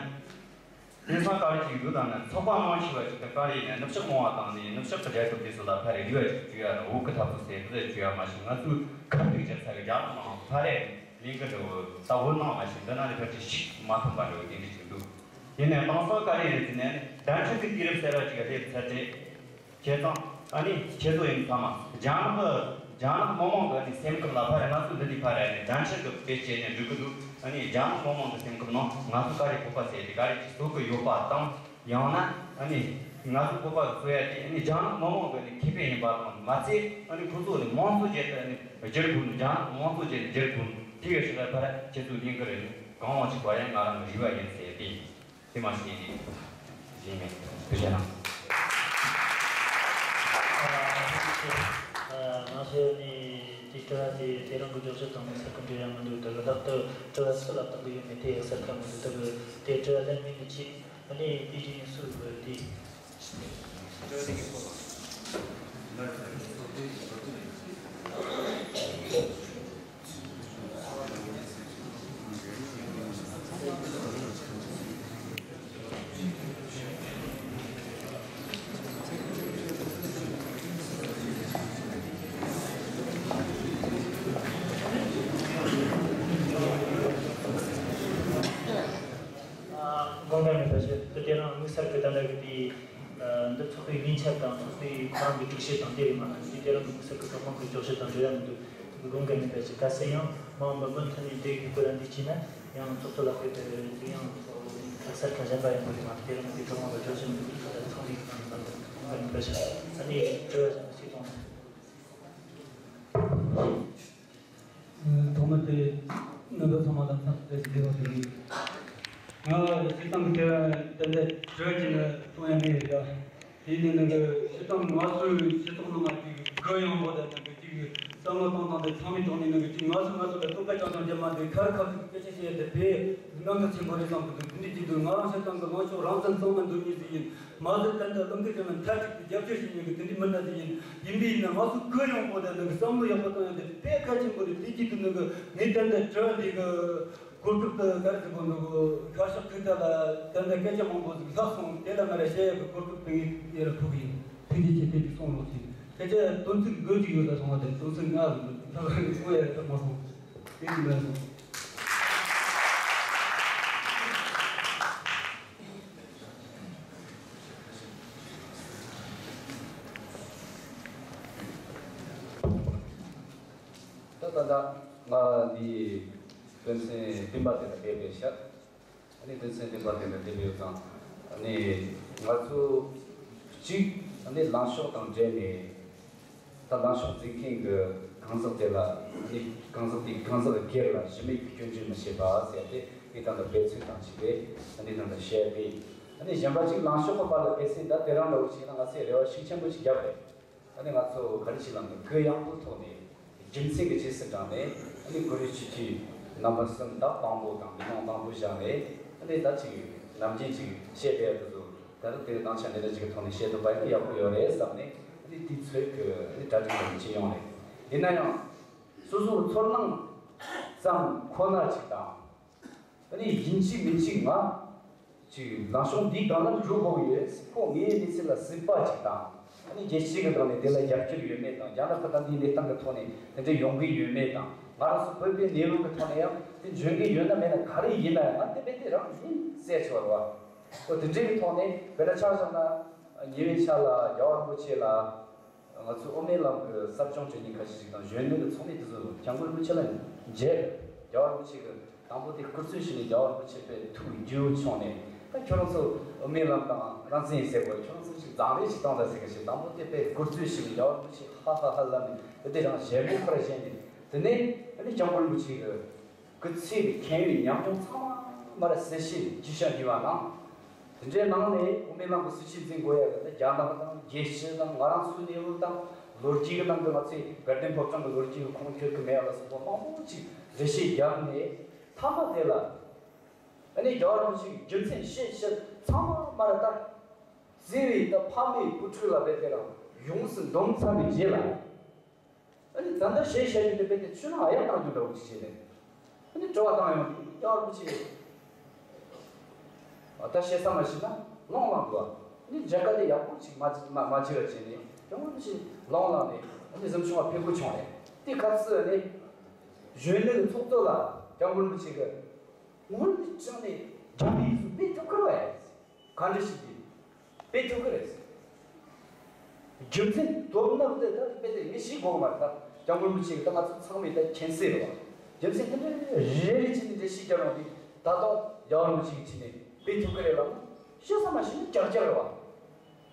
དེང་སང་ག་རེ་ཞིག་འདུག་ལབ་ན། ཚོགས་པ་མང་ཆེ་བ་ཞིག་ཏུ་ག་རེ་ཡིན་ན། ནུབ་ཕྱོགས་མང་བ་དང་ནི་ནུབ་ཕྱོགས་ཀྱི་རྒྱལ་ཁབ་དེ་ཚོ་ལ་ཕར་རེ་རེ་བ་ཞིག་བྱུང་ཡ་དང་། བོད་ཀྱི་འཐབ་རྩོད་ཟེར་དེ་བྱུང་ཡ་མ་ཞིག་ང་ཚོའི་ཁ་ཐུག་བྱ་ས་གི་རྒྱ་ནག་ནང་ཕར་རེ་ལས་འགུལ་འགྲོ་ད་བོད་ནང་མ་ཞིག་འདི་ན་ནི་ཕལ་ཆེར་ཞིག་མ་ཐོན་པ་འགྲོ་དེ་འདྲ་ཞིག་འདུག་ཡིན་ནའི་དེང་སང་ག་རེ་རེད་ཟེར་ན། ནི་བརྡ་འཕྲིན་གྱི་དུས་རབས་ཟེར་བ་ཅིག་སླེབས་ཚར་ཏེ། བྱས་ཙང་ཨ་ནི་ཁྱེད་ཚོ་ཡིན་ཚང་མ་རྒྱ་ནག་གི་རྒྱ་ནག་མི་མང་གི་ཨ་ནི་སེམས་ཁམས་ལ་ཕར་ང་ཚོ་འདི་ནས་ཕར་ཨ་ནི་བརྡ་འཕྲིན་གྱི་དཔེ་བྱས་ནས་འགྲིག་གི་འདུག་ཨ་ནི་རྒྱ་ནག་མི་མང་གི་སེམས་ཁམས་ནང་ང་ཚོ་ག་རེ་བོད་པ་ཟེར་དེ་ག་རེ་ཅིག་བཟོ་གི་ཡོད་པ་དང་། ཡང་ན་ཨ་ནི་ང་ཚོ་བོད་པ་གི་བཟོ་ཡ་དེ་ཨ་ནི་རྒྱ་ནག་མི་མང་གི་ཨ་ནི་ཁེ་ཕན་ཡིན་པ་དང་མ་ཚད། ཨ་ནི་ཁོ་ཚོ་ནི་དམངས་གཙོ་ཅན་དུ་ཨ་ནི་བསྒྱུར་དགོས་ནི། རྒྱ་ནག་དམངས་གཙོ་ཅན་དུ་བསྒྱུར་དགོས་ནི། དེ་ག་ཞིག་ལ་ཕར་ཁྱེད་ཚོ་ལས་འགུལ་རེ་ནི་གང་བ་ཅིག་བ་ཡང་ང་རང་གི་རེ་བ་ཡིན་ཟེར་ཏེ། དེ་མ་ཤེས་ནས་བཞིན་མེད། ཐུགས་རྗེ་གནང་། ང་ཚོས་ནི་དེ་དྲི་བ་དེ་དེ་རང་གི་རྒྱོབ་སྐྱོར་དང་ནི་ས་ཁམས་དེ་ཡང་མི་འདུག་ད་གི་ལྷག་ཏུ་དྲི་བ་སུ་ལ་བཏང་གི་ཡོད་མེད་དེ་གསལ་ཁ་མི་འདུག་ད་གི་དེ་དྲི་བ་ལན་མིན་ནི་ཆེ། ཨ་ནི་དེ་རྗེས་ནས་སུ་དེ། དགོངས་དག་མེད་པ་ཞུ། དེ་དེ་རང་དམིགས་བསལ་གྱི་ད་ལྟ་གི་དེ། འདི་ཚོགས་པའི་སྙན་ཆ་དང་ཚོགས་པའི་ཁོ་རང་གི་སྒྲིག་གཞི་དང་དེ་རེད་མ་གཏོགས་དེ་དེ་རང་གི་དམིགས་བསལ་གྱི་གྲོགས་པོ་གི་འཇོག་གཞི་དང་འབྲེལ་ཡ་མི་འདུག་དགོངས་འགལ་མེད་པ་ཞིག་ག་ཚད་ཡང་མ་འོངས་པ་མུ་མཐུད་ནས་དེ་གི་སྐོར་ལ་འདི་བྱས་ན་ཡང་ཚོགས་གཙོ་ལགས་ཀྱིས་དེ་ཡང་ཁ་གསལ་ཁ་གཞན་པ་ཡང་དགོས་རེད་མ་གཏོགས་དེ་རང་གི་གྲོགས་པོ་ལ་འཇོག་གཞི་མི་འདུག་ཚང་མས་གི་དགོངས་འགལ་མེད་པ་ཞིག་ཨ་ནི་དྲི་བ་གཞན་པ་ཞིག་གཏོང་། ཐོག་མར་དེ་རྣམ་པ་ཚང་མ་ལ་འཚམས་འདྲི་ཞུ་རྒྱུ་ཡིན། ང་སྤྱིར་བཏང་གི་དེ་ཏན་ཏན་དྲི་བ་ཅིག་ནི་གཏོང་ཡ་མེད་ཡ། དེ་ནི་ནི་གི་སྤྱིར་བཏང་ང་ཚོའི་སྤྱི་ཚོགས་ནང་ལ་ཅིག་གུ་ཡངས་པོ་དང་ནི་གི་ཅིག་བསམ་བློ་གཏོང་སྟངས་དེ་ཚང་མའི་ཐོག་ནས་ནི་གི་ཅིག་ང་ཚོ་ང་ཚོ་ལ་སྟོན་ཁ་རྐྱང་རྐྱང་རྒྱབ་མ་དེ་ཁ་རི་ཁ་ཐུག་སྐད་ཆ་བཤད་ཡ་དེ་དཔེ་གནད་འགག་ཆེན་པོ་རེད་བསམ་གི་འདུག་དེ་འདྲ་ཅིག་འདུག་ང་རང་སྤྱིར་བཏང་གི་ལངས་ཕྱོགས་རང་བཙན་གཙང་མ་འདོན་མཁན་ཞིག་ཡིན། མ་ཟད་ཏན་ཏན་བློ་འགེལ་བྱས་ན་མཐའ་གཅིག་ཏུ་རྒྱབ་སྐྱོར་བྱེད་མཁན་གྱི་དེ་འདྲའི་མི་སྣ་ཞིག་ཡིན། ཡིན་པས་ན་ང་ཚོ་གུ་ཡངས་པོ་དང་ནང་གི་བསམ་བློ་ཡག་པོ་གཏོང་ཡ་དེ་དཔེ་གལ་ཆེན་པོ་རེད། དེ་གཅིག་ཏུ་ནང་གི་ངས་ཏན་ཏན་དྲི་བ་འདི་གི་གོ་སྐབས་དེ་ག་རེ་ཟེར་དགོས་འདུག་ཤར་ཕྱོགས་ཁུལ་དེ་ལ་ཏན་ཏན་སྐད་ཆ་མང་པོ་ཟིག་ལྷག་སོང་། དེ་ལ་ང་ར་བཤད་ཡ་གི་གོ་སྐབས་དེ་ངས་ཡར་ཕུལ་གི་ཡིན། ཐུགས་རྗེ་ཆེ། དེ་གཅིག་གསུང་རོགས་གྱིས། སྐད་ཆ་དོན་ཚིག་འདོད་ཀྱི་ཡོད་ས་སོང་བ་དེ་དོན་ཚིག་ལྔ་ཟིག་འདུག་ད་ག་རེ་གསུང་ཡ་ཡོད་ས་མ་སོང་། དེ་གཅིག་ལ་སོང་། ད་ད་ད་ང་འདི་དོན་ཚན་བདུན་པ་དེ་ལ་བསྡད་པའི་ཤག་ཨ་ནི་དོན་ཚན་བདུན་པ་དེ་ལ་བསྡད་པའི་ཡོད་ཙང་། ཨ་ནི་ང་ཚོ་གཅིག་ཨ་ནི་ལངས་ཕྱོགས་དང་འབྲེལ་ནས། ད་ལངས་ཕྱོགས་འཛིན་མཁན་གྱི་གང་ཟག་དེ་ལ་ནི་གང་ཟག་དེའི་གང་ཟག་སྒེར་ལ་ཞུམ་མེད་ཀྱི་སྐྱོན་བརྗོད་མི་བྱེད་པ་ཟེར་ཏེ་ངས་ད་ལྟ་འབད་བརྩོན་བཏང་བྱས་ཏེ་ཨ་ནི་ད་ལྟ་བཤད་དེ། ཨ་ནི་གཞན་པ་ཅིག་ལངས་ཕྱོགས་ཀྱི་བར་ལ་གལ་སྲིད་ད་དེ་རང་འདྲ་བོ་ཞིག་ན་ང་ཚོས་རེ་བ་ཤུགས་ཆེན་པོ་ཞིག་བརྒྱབ་པས། ཨ་ནི་ང་ཚོ་ག་རེ་ཞིག་ལ་ནི་གུ་ཡངས་པོའི་ཐོག་ནས་རྒྱུ་མཚན་གྱི་རྗེས་སུ་འབྲངས་ནས་ཨ་ནི་གུ་རུ་ཆུ་ཆུ་རྣམ་པ་གསུམ་དང་དཔང་པོ་དང་མི་མང་དང་པོ་བཞག་ནས་ཨ་ནི་ད་ཅིག་ནམ་རྒྱུན་ཅིག་བཤད་བསྡད་ཡ་དེ་ཚོ། ད་རུང་དེ་གི་དང་ཆ་འདི་འདྲ་ཅིག་གི་ཐོག་ནས་བཤད་ཐུབ་པ་ཡིན་ན་ཡག་པོ་ཡོད་རེད་བསམ་ནས་ཨ་ནི་དེའི་ཚོད་ཀྱི་ཨ་ནི་གྲ་སྒྲིག་དང་ཅི་ཡོང་རེད། ཡིན་ན་ཡང་སོ་སོའི་ཚོར་སྣང་ཙམ་ཁོ་ན་ཅིག་དང་། ཨ་ནི་ཡིན་གཅིག་མིན་གཅིག་ང་ཅིག་ལངས་ཕྱོགས་འདིའི་སྒང་ལ་འགྲོ་དགོས་ཀྱི་ཡོད། ཁོ་ངའི་གནས་ཚུལ་ལ་གཟིགས་པ་ཅིག་དང་། ཨ་ནི་རྒྱལ་སྤྱི་གི་སྒང་ནས་དེ་ལ་རྒྱབ་སྐྱོར་ཡོད་མེད་དང་། རྒྱ་ནག་གི་ད་འདིའི་གནས་སྟངས་ཀྱི་ཐོག་ནས་དེ་འདྲ་ཡོང་གི་ཡོད་མེད་དང་། ང་རང་ཚོ་བོད་པའི་གནས་བབ་ཀྱི་ཐོག་ནས་ཡང་དེ་འཇོན་གི་ཡོད་ན་མེད་ན་ག་རེ་ཡིན་ན་ཡང་ང་དེ་དཔེ་དེ་རང་ཡིན་ཟེར་ཆོག་རེད་བ། ཨོ་དེ་འདྲའི་གི་ཐོག་ནས་དཔེར་ན་ཆ་བཞག་ན་ཉེ་བའི་ཆར་ལ་རྒྱལ་བ་རིན་པོ་ཆེ་ལ་ང་ཚོའི་དབུ་མའི་ལམ་གི་གསབ་སྦྱོང་སྤྲད་མཁན་ཁ་ཤས་ཤིག་དང་གཞོན་ནུ་གི་ཚོགས་མི་དེ་ཚོ་སྐྱབས་མགོན་རིན་པོ་ཆེ་ལ་མཇལ། རྒྱལ་བ་རིན་པོ་ཆེ་གི་དང་པོ་དེ་བསྐུར་རྩོད་ཞུས་ནས་རྒྱལ་བ་རིན་པོ་ཆེ་དཔེ་ཐུགས་དགྱེས་བྱུང་ནས། ད་ཁྱོད་རང་ཚོ་དབུ་མའི་ལམ་དང་རང་བཙན་ཟེར་བ་ཁྱོད་རང་ཚོ་ཞིག་མཛངས་རེ་ཞིག་བཏང་ད་ཟེར་གི་ཞིག་དང་པོ་དེ་དཔེ་བསྐུར་རྩོད་ཞུས་ནས་རྒྱལ་བ་རིན་པོ་ཆེ་ཧ་ཧ་ཧ་ལབ་ནས་དེ་དེ་རང་ཞལ་མོ་ཁར་བཞེངས་ནས། དེ་ནས་ཨ་ནི་སྐྱབས་མགོན་རིན་པོ་ཆེ་གི་སྐུ་ཚེ་གི་མཁྱེན་ཡོན་ཉམས་མྱོང་ཚང་མ་མར་གསལ་བཤད་བརྗོད་བྱ་ཞུས་པ་གནང་། དེ་འདྲའི་ནང་ནས་དབུ་མའི་ལམ་གྱི་སྲིད་བྱུས་འཛིན་དགོས་ཡ་གི་ད་རྒྱ་ནག་དང་རྒྱལ་སྤྱི་དང་ང་རང་ཚོའི་གནས་བབ་དང་ལོ་རྒྱུས་ཀྱི་ནང་གི་ང་ཚོའི་དགའ་ལྡན་ཕོ་བྲང་གི་ལོ་རྒྱུས་ཀྱི་ཁུངས་འཁྱོལ་གི་མེད་ཡ་ལ་སོགས་པ་མང་པོ་ཅིག་འགྲེལ་བཤད་བརྒྱབ་ནས། མཐའ་མ་དེ་ལ་ ཨ་ནི་རྒྱལ་བ་རིན་པོ་ཆེ་གི་རྒྱུ་མཚན་བཤད་བཤད་ཚང་མ་མར་ད་གཟིགས་རེད། ད་ཕ་མའི་བུ་ཕྲུག་ལ་བས་དེ་རང་ཡོངས་སུ་འདོམས་ཚར་བའི་རྗེས་ལ། ཨ་ནི་ད་ལྟ་བཤད་བཤད་རྒྱུ་དེ་བས་དེ་ཆུ་ནང་གཡག་བཏང་རྒྱུ་འདྲ་བོ་ཅིག་བྱས་ནས། ཨ་ནི་དྲི་བ་བཏང་ཡོང་དུས་རྒྱལ་བ་རིན་པོ་ཆེ། ཨ་ད་བཤད་ས་མ་ཤེས་ན་ལོང་ལོང་འདུག་ཨ་ནི་མཇལ་ཁ་དེ་ཡག་པོ་ཅིག་མ་མ་མ་བྱས་པ་བྱས་ནས་རྒྱལ་བ་རིན་པོ་ཆེ་ལོང་ལོང་ནས་ཨ་ནི་གཟིམ་ཆུང་བ་ཕེབས་དགོས་བྱུང་རེད། དེ་ཁ་སང་ཨ་ནི་གཞོན་ནུ་གི་ཚོགས་གཙོ་ལ་རྒྱལ་བ་རིན་པོ་ཆེ་གི་ངོ་ནས་དྲངས་ནས་རྒྱ་མིའི་སུ་སྤེལ་ཐུབ་ཀྱི་རེད་བས། ག་འདྲ་ཞིག་གིས་སྤེལ་ཐུབ་ཀྱི་རེད། རྒྱུ་མཚན་དོ་ནག་དེ་ད་སྤེལ་ཏེ་ངས་ཤེས་དགོས་མ་རེད། ད་སྐྱབས་མགོན་རིན་པོ་ཆེ་གིས་ད་ང་ཚོ་ཚང་མས་ད་མཁྱེན་གསལ་རེད་བ། རྒྱུ་མཚན་དེ་འདྲ་རེ་རེ་བྱས་ནས་འགྲེལ་བཤད་རྒྱག་རོགས་དེ་ད་དུང་རྒྱལ་བ་རིན་པོ་ཆེ་གིས་བྱས་ནས་སྤེལ་ཐུབ་ཀྱི་རེད་ལ། ཤེས་ས་མ་ཤེས་ན་ཀྱག་ཀྱག་རེད་བ།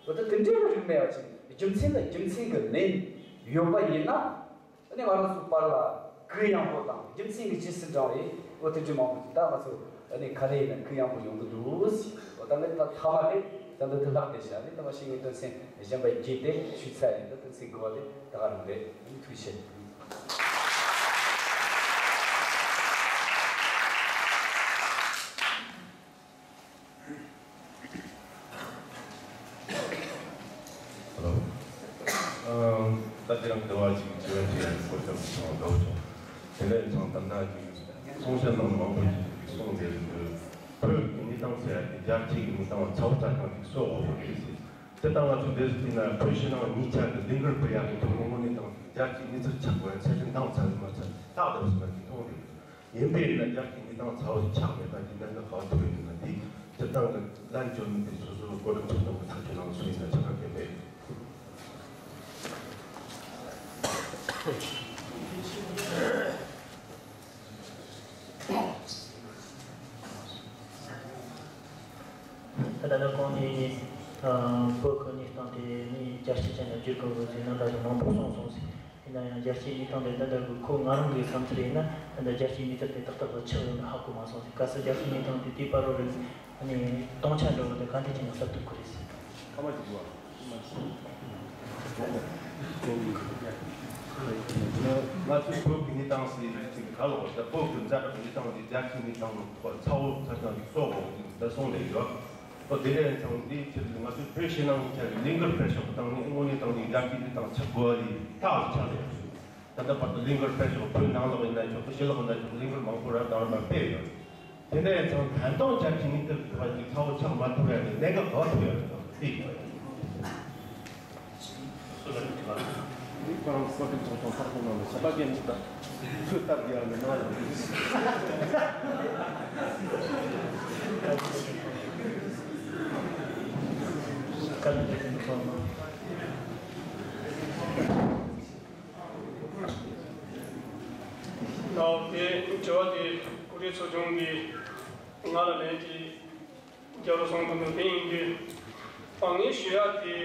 འོ་ད་དེ་འདྲའི་རིགས་མེད་པ་ཅིག་རྒྱུ་མཚན་ལ་རྒྱུ་མཚན་གྱི་ལན་ཡོད་པ་ཡིན་ན། ཨ་ནི་ང་རང་ཚོའི་བར་ལ་གུ་ཡངས་པོ་དང་རྒྱུ་མཚན་གྱི་རྗེས་སུ་འབྲང་བའི་འོ་དེ་འདྲ་མང་པོ་ཅིག་ད་ང་ཚོ་ཨ་ནི་ག་རེ་ཡིན་ན་གུ་ཡངས་པོ་ཡོང་གི་འདུག་འོ་ད་ངས་ད་མཐའ་མ་དེ་ད་འདི་དུ་ལྷག་བསྡད་བྱ་ནི་ད་མ་ཤེས་ངའི་དོན་ཚན་གཞན་པ་བརྒྱད་དེ་ཞུས་ཚར་ཡིན། ད་དོན་ཚན་དགུ་པ་དེ་ད་ག་རང་རེད། ཨ་ནི་ཐུགས་རྗེ་ཆེ། ད་དེ་རིང་བདེ་བ་ཅིག་བྱེད་པ་དེ་ཡང་གོ་སྐབས་བྱུང་བ་དགའ་བོ་བྱུང་། དེ་ལས་ཀྱང་ད་ལྟ་གི་གསུང་བཤད་ནང་མང་པོ་ཞིག་གསུངས་ཏེ་བོད་ཀྱི་གནས་སྟངས་ཟེར་ཡ་དེ་རྒྱལ་སྤྱི་གི་གནས་སྟངས་ཚ་བོ་ཚ་གང་ཞིག་གསོ་དགོས་པ་རེད་ཟེར། དེ་ལྟ་ང་ཚོ་འདིར་བལྟས་ན་བོད་ཕྱི་ནང་གཉིས་ཆ་གི་ལས་འགུལ་སྤེལ་ཡག་གི་ཐོག་ནས་དངོས་གནས་དྲང་གནས་རྒྱལ་སྤྱིའི་གནས་ཚུལ་ཆགས་དགོས་ཡ་ཚད་གཞི་འདང་ཚད་མ་ཚད་ལྷག་བསྡད་པ་ཞིག་ལ་གི་མཐོང་རེད། ཡིན་པས་ན་རྒྱལ་སྤྱིའི་གནས་སྟངས་ཚ་བོ་ཞིག་ཆགས་མེད་པ་དེ་འདྲ་ནི་ག་བ་ཐུག་ཡོད་ན་དེ་སྤྱིར་བཏང་གི་ལན་བཅོལ་ནི་དེ་སོ་སོའི་གོ་སྒྲིག་ཚོགས་ཆུང་གི་ཐག་གཅོད་གནང་སོང་ཡིན་ན་ཆགས་པ་གལ་པོ་ཡིན། ད་ལྟ་གོང་ནས་བོད་ཀྱི་གནས་སྟངས་དེ་ནི་རྒྱལ་སྤྱི་ཅན་ལ་བསྒྱུར་དགོས་ཟེར་རྣམ་པ་ཚོ་མང་པོ་གསུངས་སོང་ཟེར། ཡིན་ན་ཡང་རྒྱལ་སྤྱིའི་གནས་སྟངས་དེ་ད་ལྟ་གི་ཁོ་ང་རང་གི་བསམ་ཚུལ་ཡིན་ན་ད་ལྟ་རྒྱལ་སྤྱིའི་གནས་ཚུལ་དེ་ཏག་ཏག་ལ་ཆགས་ཡོད་མེད་ཧ་གོ་མ་སོང་ཟེར། གལ་སྲིད་རྒྱལ་སྤྱིའི་གནས་སྟངས་དེ་དེའི་བར་རོ་རེད་ཟེར། ཨ་ནི་སྟོང་ཆ་འདྲ་བོ་དེ་ག་འདྲ་ཅིག་ཡང་གསབ་ཐུབ་ཀྱི་རེད་ཟེར། ཐ་མ་ཅིག་འདུག་ཨ། ང་ཚོའི་བོད་ཀྱི་གནས་སྟངས་སུ་ཡིན་ན་ཅིག་ག་ལ་བ་ད་བོད་ཀྱི་ཛ་དྲག་གི་གནས་སྟངས་དེ་རྒྱལ་སྤྱིའི་གནས་སྟངས་ཐོག་ཚ་བོ་ཚ་ཚང་ཅིག་གསོག་དགོས་ཀྱི་འདུག་ད་གསུངས་ནས་ཡོད། ཨོ་དེ་ལས་ཚང་འདིའི་ཆེད་དུ་ང་ཚོས་བོད་ཕྱི་ནང་གཉིས་ཆ་གི་ལས་འགུལ་སྤེལ་ཕྱོགས་སུ་བཏང་ནས་དངོས་གནས་བཏང་ནས་རྒྱལ་སྤྱིའི་གནས་སྟངས་ཆགས་དགོས་པ་ལས་ཐག་ཆོད་རེད། ད་ལྟ་བར་དུ་ལས་འགུལ་སྤེལ་ཕྱོགས་བོད་ནང་ལོགས་ཡིན་ན་ཆོག་གི་ཕྱི་ལོགས་ཡིན་ན་ཆོག་གི་ལས་འགུལ་མང་པོ་རབ་དང་རིམ་པ་སྤེལ་ཡོད། དེ་འདྲ་ཡིན་ཙང་ད་དུང་རྒྱལ་སྤྱིའི་གནས་སྟངས་ཐོག་ཅིག་ཚ་བོ་ཆགས་མ་ཐུབ་ཡ་ནི་གནད་འགག་ག་ཐུག་ཡོད་རེད་དང་དེ་ཡིན། ཁོ་རང་བསམ་པའི་ཚོགས་ཆུང་ཚགས་ཚུད་གནང་ནས་ཞབས་པ་སྐད་མི་དང་ཚོད་ལྟ་དགོས་ཡ་ནི་གནང་ཡོང་གི་ད་དེ་དྲི་བ་དེ་ཀུ་རེ་ཚོགས་ཆུང་གིས་ང་ལ་ལན་ཅིག་རྒྱག་རོགས་གསུངས་འདུག་དེ་ཡིན་དུས་ཨ་ངས་ཞུ་ཡ་དེ།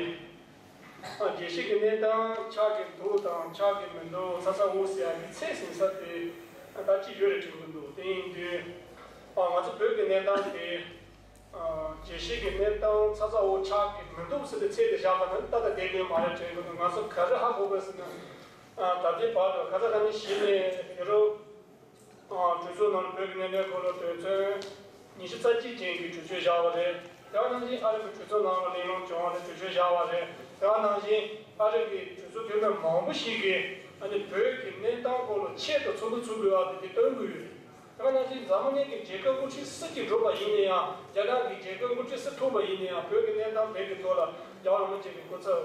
ཨ་རྒྱལ་སྤྱིའི་གནས་སྟངས་ཆགས་ཀྱི་འདུག་དང་ཆགས་ཀྱི་མི་འདུག་ཚ་ཚ་འུར་ཟེར་ཡ་གི་ཚད་ཟིན་ས་དེ་ད་ཅི་ཡོད་རེད་དྲན་གྱི་འདུག་དེ་ཡིན་དུས་ཨ་ང་ཚོ་བོད་ཀྱི་གནས་སྟངས་དེ་ཨ་རྒྱལ་སྤྱིའི་གནས་སྟངས་ཚ་ཚ་འུར་ཆགས་ཀྱི་མི་འདུག་ཟེར་ཏེ་ཚད་དེ་བཞག་པ་ན་ཏག་ཏག་བསྡད་ཀྱི་མ་རེད་དྲན་གྱི་འདུག་ང་ཚོ་ག་རེ་ཧ་གོ་དགོས་ཟེར་ན་ཨ་ད་ལྟའི་བར་དུ་ཁ་སང་ཁ་ཉིན་གཞི་ནས་ཡོད་རུང་། གྲོས་ཚོགས་ནང་ལ་བོད་ཀྱི་གནད་དོན་སྐོར་ལ་དོན་ཚན་ཉི་ཤུ་རྩ་གཅིག་ཅན་གྱི་གྲོས་ཆོད་བཞག་པ་རེད། དེ་བ་ནང་བཞིན་ཨ་རི་གི་གྲོས་ཚོགས་ནང་ལ་གླེང་སློང་བྱུང་བ་རེད། གྲོས་ཆོད་བཞག་པ་རེད། དེ་བ་ནང་བཞིན་ཨ་རི་གི་གྲོས་ཚོགས་འཐུས་མི་མང་པོ་ཞིག་གིས་ཨ་ནི་བོད་ཀྱི་གནས་སྟངས་སྐོར་ལ་ཆེད་དུ་ཚོགས་འདུ་ཚོགས་དགོས་པ་དེ་དེ་སྟོན་གྱི་ཡོད་རེད། དེ་བ་ནང་བཞིན་འཛམ་བུ་གླིང་གི་རྒྱལ་ཁབ་དབུ་ཁྲིད་སུ་གཅིག་གྲུབ་པ་ཡིན་ན་ཡང་རྒྱ་ནག་གི་རྒྱལ་ཁབ་དབུ་ཁྲིད་སུ་ཐུག་པ་ཡིན་ན་ཡང་བོད་ཀྱི་གནས་སྟངས་བོད་ཀྱི་ཐོག་ལ་རྒྱལ་བ་རིན་པོ་ཆེ་གི་སྐུ་ཚབ་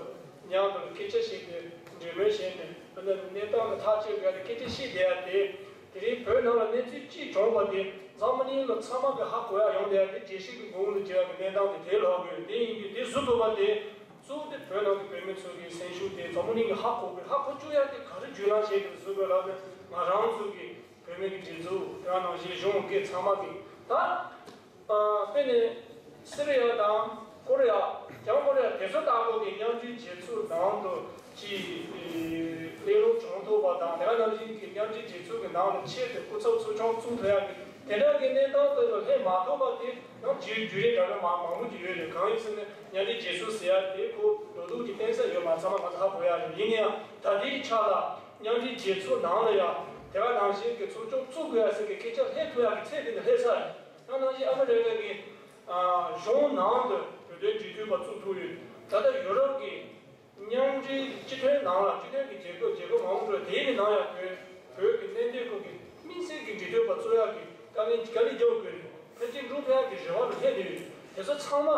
མཉམ་དུ་སྐད་ཆ་བཤད་དེ་འབྲེལ་མོལ་བྱས་ནས་བོད་ནང་གི་གནས་སྟངས་ལ་ཐག་གཅོད་དགོས་ཡ་དེ་སྐད་ཆ་བཤད་བསྡད་ཡ་དེ། དེ་རིང་བོད་ནང་ལ་གནས་ཚུལ་གཅིག་བྱུང་བ་དེ་འཛམ་བུ་གླིང་ལ་ཚང་མ་གི་ཧ་གོ་ཡ་ཡོང་བསྡད་ཡ་དེ་རྒྱལ་སྤྱི་གི་མགོ་དབང་དུ་གྱུར་ཡ་གི་གནས་སྟངས་དེ་དེ་ལྷག་དགོས། དེ་ཡིན་དུས་དེ་བཟོ་ཐུབ་པ་དེ་གཙོ་བོ་དེ་བོད་ནང་གི་བོད་མི་ཚོ་གི་སེམས་ཤུགས་དེ་འཛམ་བུ་གླིང་གི་ཧ་གོ་དགོས། ཧ་གོ་བཅུག་ཡ་དེ་ག་རེ་བརྒྱུད་ལམ་བྱས་ཏེ་བཟོ་དགོས་ལབ་ན་ང་རང་ཚོ་གི་བོད་མི་གི་སྒྲིག་འཛུགས་དེ་ནང་བཞིན་གཞུང་སྒེར་ཚང་མ་གི་ད་དཔེར་ན་སི་རི་ཡ་དང་ཀོ་རི་ཡ། བྱང་ཀོ་རི་ཡ་དེ་ཚོ་ལྟ་བུ་གི་མཉམ་འབྲེལ་རྒྱལ་ཚོགས་ནང་དུ་ཅིག་གླེང་སློང་བྱུང་ཐུབ་པ་དང་། དེ་ག་ནང་བཞིན་གྱི་མཉམ་འབྲེལ་རྒྱལ་ཚོགས་ཀྱི་ནང་ལ་ཆེད་དུ་སྐུ་ཚབ་ཚོགས་ཆུང་བཙུགས་ཐུབ་ཡ་གི་དེ་འདྲ་གི་གནས་སྟངས་དེ་ལ་སླེབས་མ་ཐུབ་པ་དེ་ཡང་བརྒྱུད་བརྒྱུད་རིམ་འདྲ་མིན་མང་མང་པོ་ཅིག་ཡོད་རེད། གང་ཡིན་ཟེར་ན་མཉམ་འབྲེལ་རྒྱལ་ཚོགས་ཟེར་ཡ་དེ་ཁོ་འགྲོ་འདུག་གི་བརྟེན་ས་ཡོད་མ་ཚང་མ་ང་ཚོ་ཧ་གོ་ཡ་རེད། ཡིན་ན་ཡང་ད་ལྟའི་ཆ་ལ་མཉམ་འབྲེལ་རྒྱལ་ཚོགས་ནང་ལ་ཡང་དེ་ག་ནང་བཞིན་གྱི་ཚོགས་ཆུང་བཙུགས་དགོས་ཡ་ཟེར་གི་སྐད་ཆ་སླེབས་ཐུབ་ཡ་གི་ཚད་དེ་ལ་སླེབས་ས་རེད། ད་ནང་བཞིན་ཨ་མི་རི་ཀ་གི་ཨ་གཞུང་ནང་དུ་བོད་དོན་འབྲེལ་མཐུད་པ་བཙུགས་ཐུབ་ཡོད། ད་ལྟ་ཡུ་རོབ་ཀྱི་མཉམ་འབྲེལ་སྤྱི་མཐུན་ནང་ལ་སྤྱི་མཐུན་གྱི་རྒྱལ་ཁབ་རྒྱལ་ཁབ་མང་པོ་འགྲོ་དེའི་ནང་ཡང་བོད་བོད་ཀྱི་གནད་དོན་སྐོར་གྱི་དམིགས་བསལ་གྱི་འབྲེལ་མཐུད་པ་བཙུགས་ཡག་གི་དཀའ་ངལ་དཀའ་ལས་རྒྱག་དགོས་རེད། ཕལ་ཆེར་འགྲུབ་ཐུབ་ཡག་གི་རེ་བ་རུ་སླེབས་བསྡད་ཡོད། དེ་ཚོ་ཚང་མ་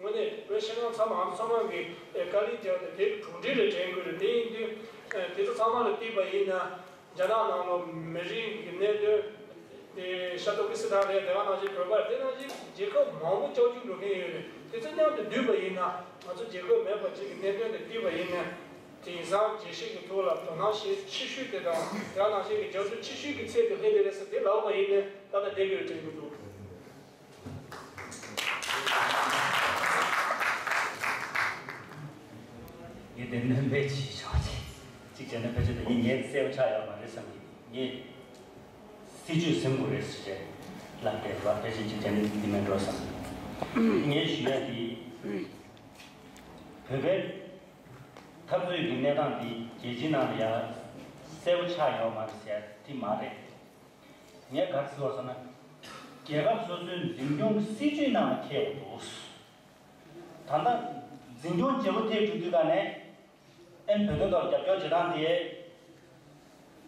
དངོས་གནས་བོད་ཕྱི་ནང་ཚང་མ་ང་ཚོ་ཚང་མ་གི་དཀའ་ལས་རྒྱག་དེ་དེ་གི་གྲུབ་འབྲས་ལ་དྲན་དགོས་རེད། དེ་ཡིན་དུས་དེ་ཚོ་ཚང་མ་ལ་བལྟས་པ་ཡིན་ན། རྒྱ་ནག་ནང་ལ་མི་རིགས་ཀྱི་གནད་དོན་དེ་ཤར་ཏུར་ཀི་སི་ཐན་རེད། དེ་ག་ནང་བཞིན་བོད་པ་རེད། དེ་ནང་བཞིན་རྒྱལ་ཁབ་མང་པོ་ཀྱག་ཀྱོག་འགྲོ་མཁན་ཡོད་རེད། དེ་ཚོ་མཉམ་དུ་བསྡུས་པ་ཡིན་ན་ང་ཚོ་རྒྱལ་ཁབ་མེད་པ་ཅིག་གི་གནད་དོན་དེ་བལྟས་པ་ཡིན་ན། དེང་སང་རྒྱལ་སྤྱི་གི་ཐོག་ལ་དོ་སྣང་བྱེད་ཆེ་ཤོས་དེ་དང་དེ་ག་ནང་བཞིན་གྱི་རྒྱབ་སྐྱོར་ཆེ་ཤོས་ཀྱི་ཚད་དེ་སླེབས་དེ་རེད་ཟེར་དེ་ལབ་པ་ཡིན་ན་ད་ལྟ་བསྡད་ཀྱི་ཡོད་དྲན་གྱི་འདུག་ངས་དེ་ནས་འབད་ཅིག་ཆོག་ཅིག་ཅིག་བྱས་ན་ཕལ་ཆེར་དེ་ངས་གསལ་པོ་ཆགས་ཡོད་མ་རེད་བསམ་གྱི། ངས་སྲིད་ཇུས་ཟིན་དགོས་རེད་ཟེར་བྱས་ལབ་བསྡད་པ་ཕལ་ཆེར་ཅིག་བྱས་ན་འདི་མིན་འགྲོ་བསམ། ངས་ཞུ་ཡ་འདི་བོད་པའི་འཐབ་རྩོད་ཀྱི་གནས་སྟངས་འདི་རྒྱལ་སྤྱིའི་ནང་ལ་ཡང་གསལ་པོ་ཆགས་ཡོད་མ་རེད་ཟེར་ཡ་དེ་མ་རེད། ངས་ག་རེ་ཟེར་བ་ཟེར་ན། རྒྱལ་ཁབ་སོ་སོའི་འཛིན་སྐྱོང་གི་སྲིད་ཇུས་ནང་ལ་འཁེལ་བ་འདུག་ད་ལྟ་འཛིན་སྐྱོང་བྱེད་པོ་ཐེབས་འགྲོ་དུས་ག་ནས་ཨེ་བོད་དོན་ཐོག་རྒྱབ་སྐྱོར་བྱེད་སྟངས་དེ་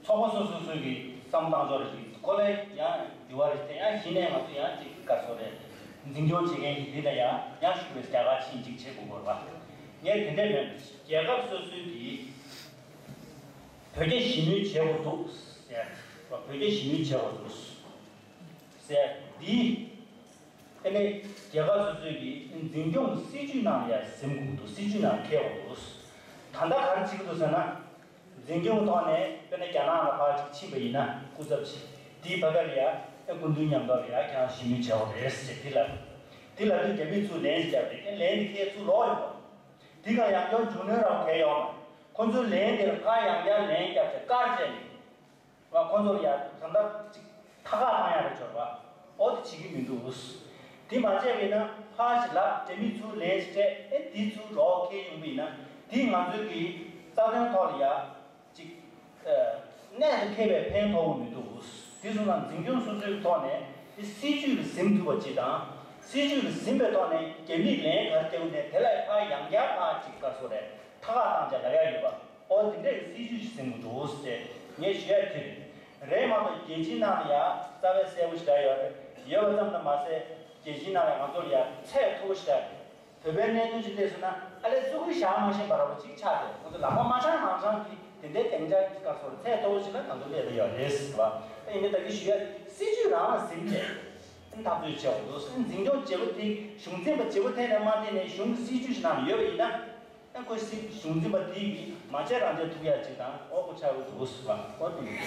ཚོགས་པ་སོ་སོ་སོ་གི་བསམ་བློ་བཏང་ཕྱོགས་རེ་ཞིག་ཁོ་ལས་ཡང་འགྱུར་བ་རེ་དེ་ཡང་གཞི་ནས་ང་ཚོ་ཡང་ཅིག་དཀར་སོ་རེད། འཛིན་སྐྱོང་བྱེད་མཁན་གྱི་འདི་ལ་ཡང་ཡང་ཤུགས་རེ་རྒྱ་གར་ཕྱིན་ཅིག་བྱེད་དགོས་དགོས་པ། ངས་དེ་འདྲས་མེད། རྒྱལ་ཁབ་སོ་སོའི་གི་བོད་རྒྱ་ཞི་མོལ་བྱེད་དགོས་འདུག་ཟེར། བོད་རྒྱ་ཞི་མོལ་བྱེད་དགོས་འདུག་ཟེར་འདི། ཨ་ནི་རྒྱལ་ཁབ་སོ་སོའི་གི་འཛིན་སྐྱོང་གི་སྲིད་ཇུས་ནང་ལ་ཡང་ཟིན་དགོས་འདུག་སྲིད་ཇུས་ནང་འཁེལ་དགོས་འདུག་ད་ལྟ་ག་རེ་བྱེད་ཀྱི་འདུག་ཟེར་ན། འཛིན་སྐྱོང་ཐོག་ནས་དཔེར་ན་རྒྱ་ནག་ལ་ཕར་ཅིག་ཕྱིན་པ་ཡིན་ན་སྐུ་ཚབ་ཅིག་དེའི་བར་སྐབས་ལ་ཡང་ཨ་སྐུ་མདུན་མཉམ་དུ་ལ་ཡང་ཁྱེད་རང་ཞི་མོལ་བྱེད་དགོས་རེད་ཟེར་དེ་ལ། དེ་ལ་དུས་རྒྱ་མིས་ཚུར་ལན་ཞིག་བརྒྱབ་སྟེ་ཨ་ལན་དེ་ཁྱེད་ཚུར་ལོག་ཡོང་བ། དེ་ག་ཡང་བསྐྱར་མཇུག་གནོན་རང་གལ་ཡོང་བ། ཁོ་ཚོའི་ལན་དེ་ལ་ཕར་ཡང་བསྐྱར་ལན་བརྒྱབ་བྱས་བཀར་བྱས་ནས། ཁོ་ཚོར་ཡང་ད་ལྟ་ཅིག་ཐ་གག་བཏང་ཡག་རེ་འབྱོར་བ། ཨོ་དེ་བྱེད་ཀྱི་མི་འདུག་དེ་མ་བྱས་པ་ཡིན་ན་ཕར་ཞིག་ལབ་རྒྱ་མིས་ཚུར་ལན་ཞིག་སྤྲད་ཨེ་དེ་ཚུར་ལོག་འཁེལ་ཡོང་པ་ཡིན་ན་དེས་ང་ཚོའི་གི་རྩ་དོན་ཐོག་ལ་ཡང་ཅིག་གནད་དུ་འཁེལ་བའི་ཕན་ཐོགས་པ་མི་འདུག་དེ་སོང་ཙང་འཛིན་སྐྱོང་སོ་སོའི་ཐོག་ནས་དེ་སྲིད་ཇུས་ལ་ཟིན་ཐུབ་པ་ཅིག་དང་། སྲིད་ཇུས་ལ་ཟིན་པའི་ཐོག་ནས་རྒྱ་མིས་ལན་ག་རེ་རྒྱག་དགོས་ནས་དེ་ལ་ཕར་ཡང་བསྐྱར་ཕར་ཅིག་ག་སོ་རེད་ཐ་གག་བཏང་བྱས་ལབ་ཡག་ཡོད་པ། ཨོ་དེ་འདྲས་སྲིད་ཇུས་ཤིག་ཟིན་དགོས་འདུག་ཟེར་ངས་ཞུ་ཡག་དེ་རེད། རེད་མ་གཏོགས་རྒྱལ་སྤྱིའི་ནང་ལ་ཡང་རྩ་བའི་གསལ་པོ་ཞིག་རག་ཡོད་རེད། ཡོད་པ་ཙམ་དུ་མ་ཟད་རྒྱལ་སྤྱིའི་ནང་ལ་ང་ཚོར་ཡང་ཚད་མཐོ་པོ་ཞིག་རག་རེད། བོད་པའི་གནད་དོན་ཞིག་སླེབས་སོང་ན་ཨ་ལས་ཙི་གུ་བཞག་མ་ཤེས་པ་འདྲ་པོ་ཅིག་ཆགས་ཏེ་ཁོ་ཚོ་ལག་པ་མ་འཆང་མ་འཆང་གི་དེ་འདྲའི་སྡིངས་ཆ་གི་སྐབས་སུ་ཚད་མཐོ་པོ་ཞིག་ལ་ང་ཚོ་སླེབས་ཡོད་རེད་ཟེར་བ། ཨ་ཡིན་ནའི་ད་གིན་ཞུ་ཡག་སྲིད་ཇུས་རང་ལ་ཟིན་བྱས་འཐབ་རྩོད་བྱེད་དགོས་འདུག་འཛིན་སྐྱོང་བྱེད་པོ་དེ་གཞུང་འཛིན་པ་བྱེད་པོ་དེ་ནས་མ་བསྟེན་ནས་གཞུང་གི་སྲིད་ཇུས་ཤིག་ནང་ཡོད་པ་ཡིན་ན། ཨ་ཁོ་སྲིད་གཞུང་འཛིན་པ་དེ་གིས་མ་བྱས་རང་བྱས་ཐུབ་ཡག་ཅིག་དང་ཨོ་ཁོ་ཆགས་ཀྱི་འདུག་ཟེར་བ་ཨོ་དེ་ཡིན།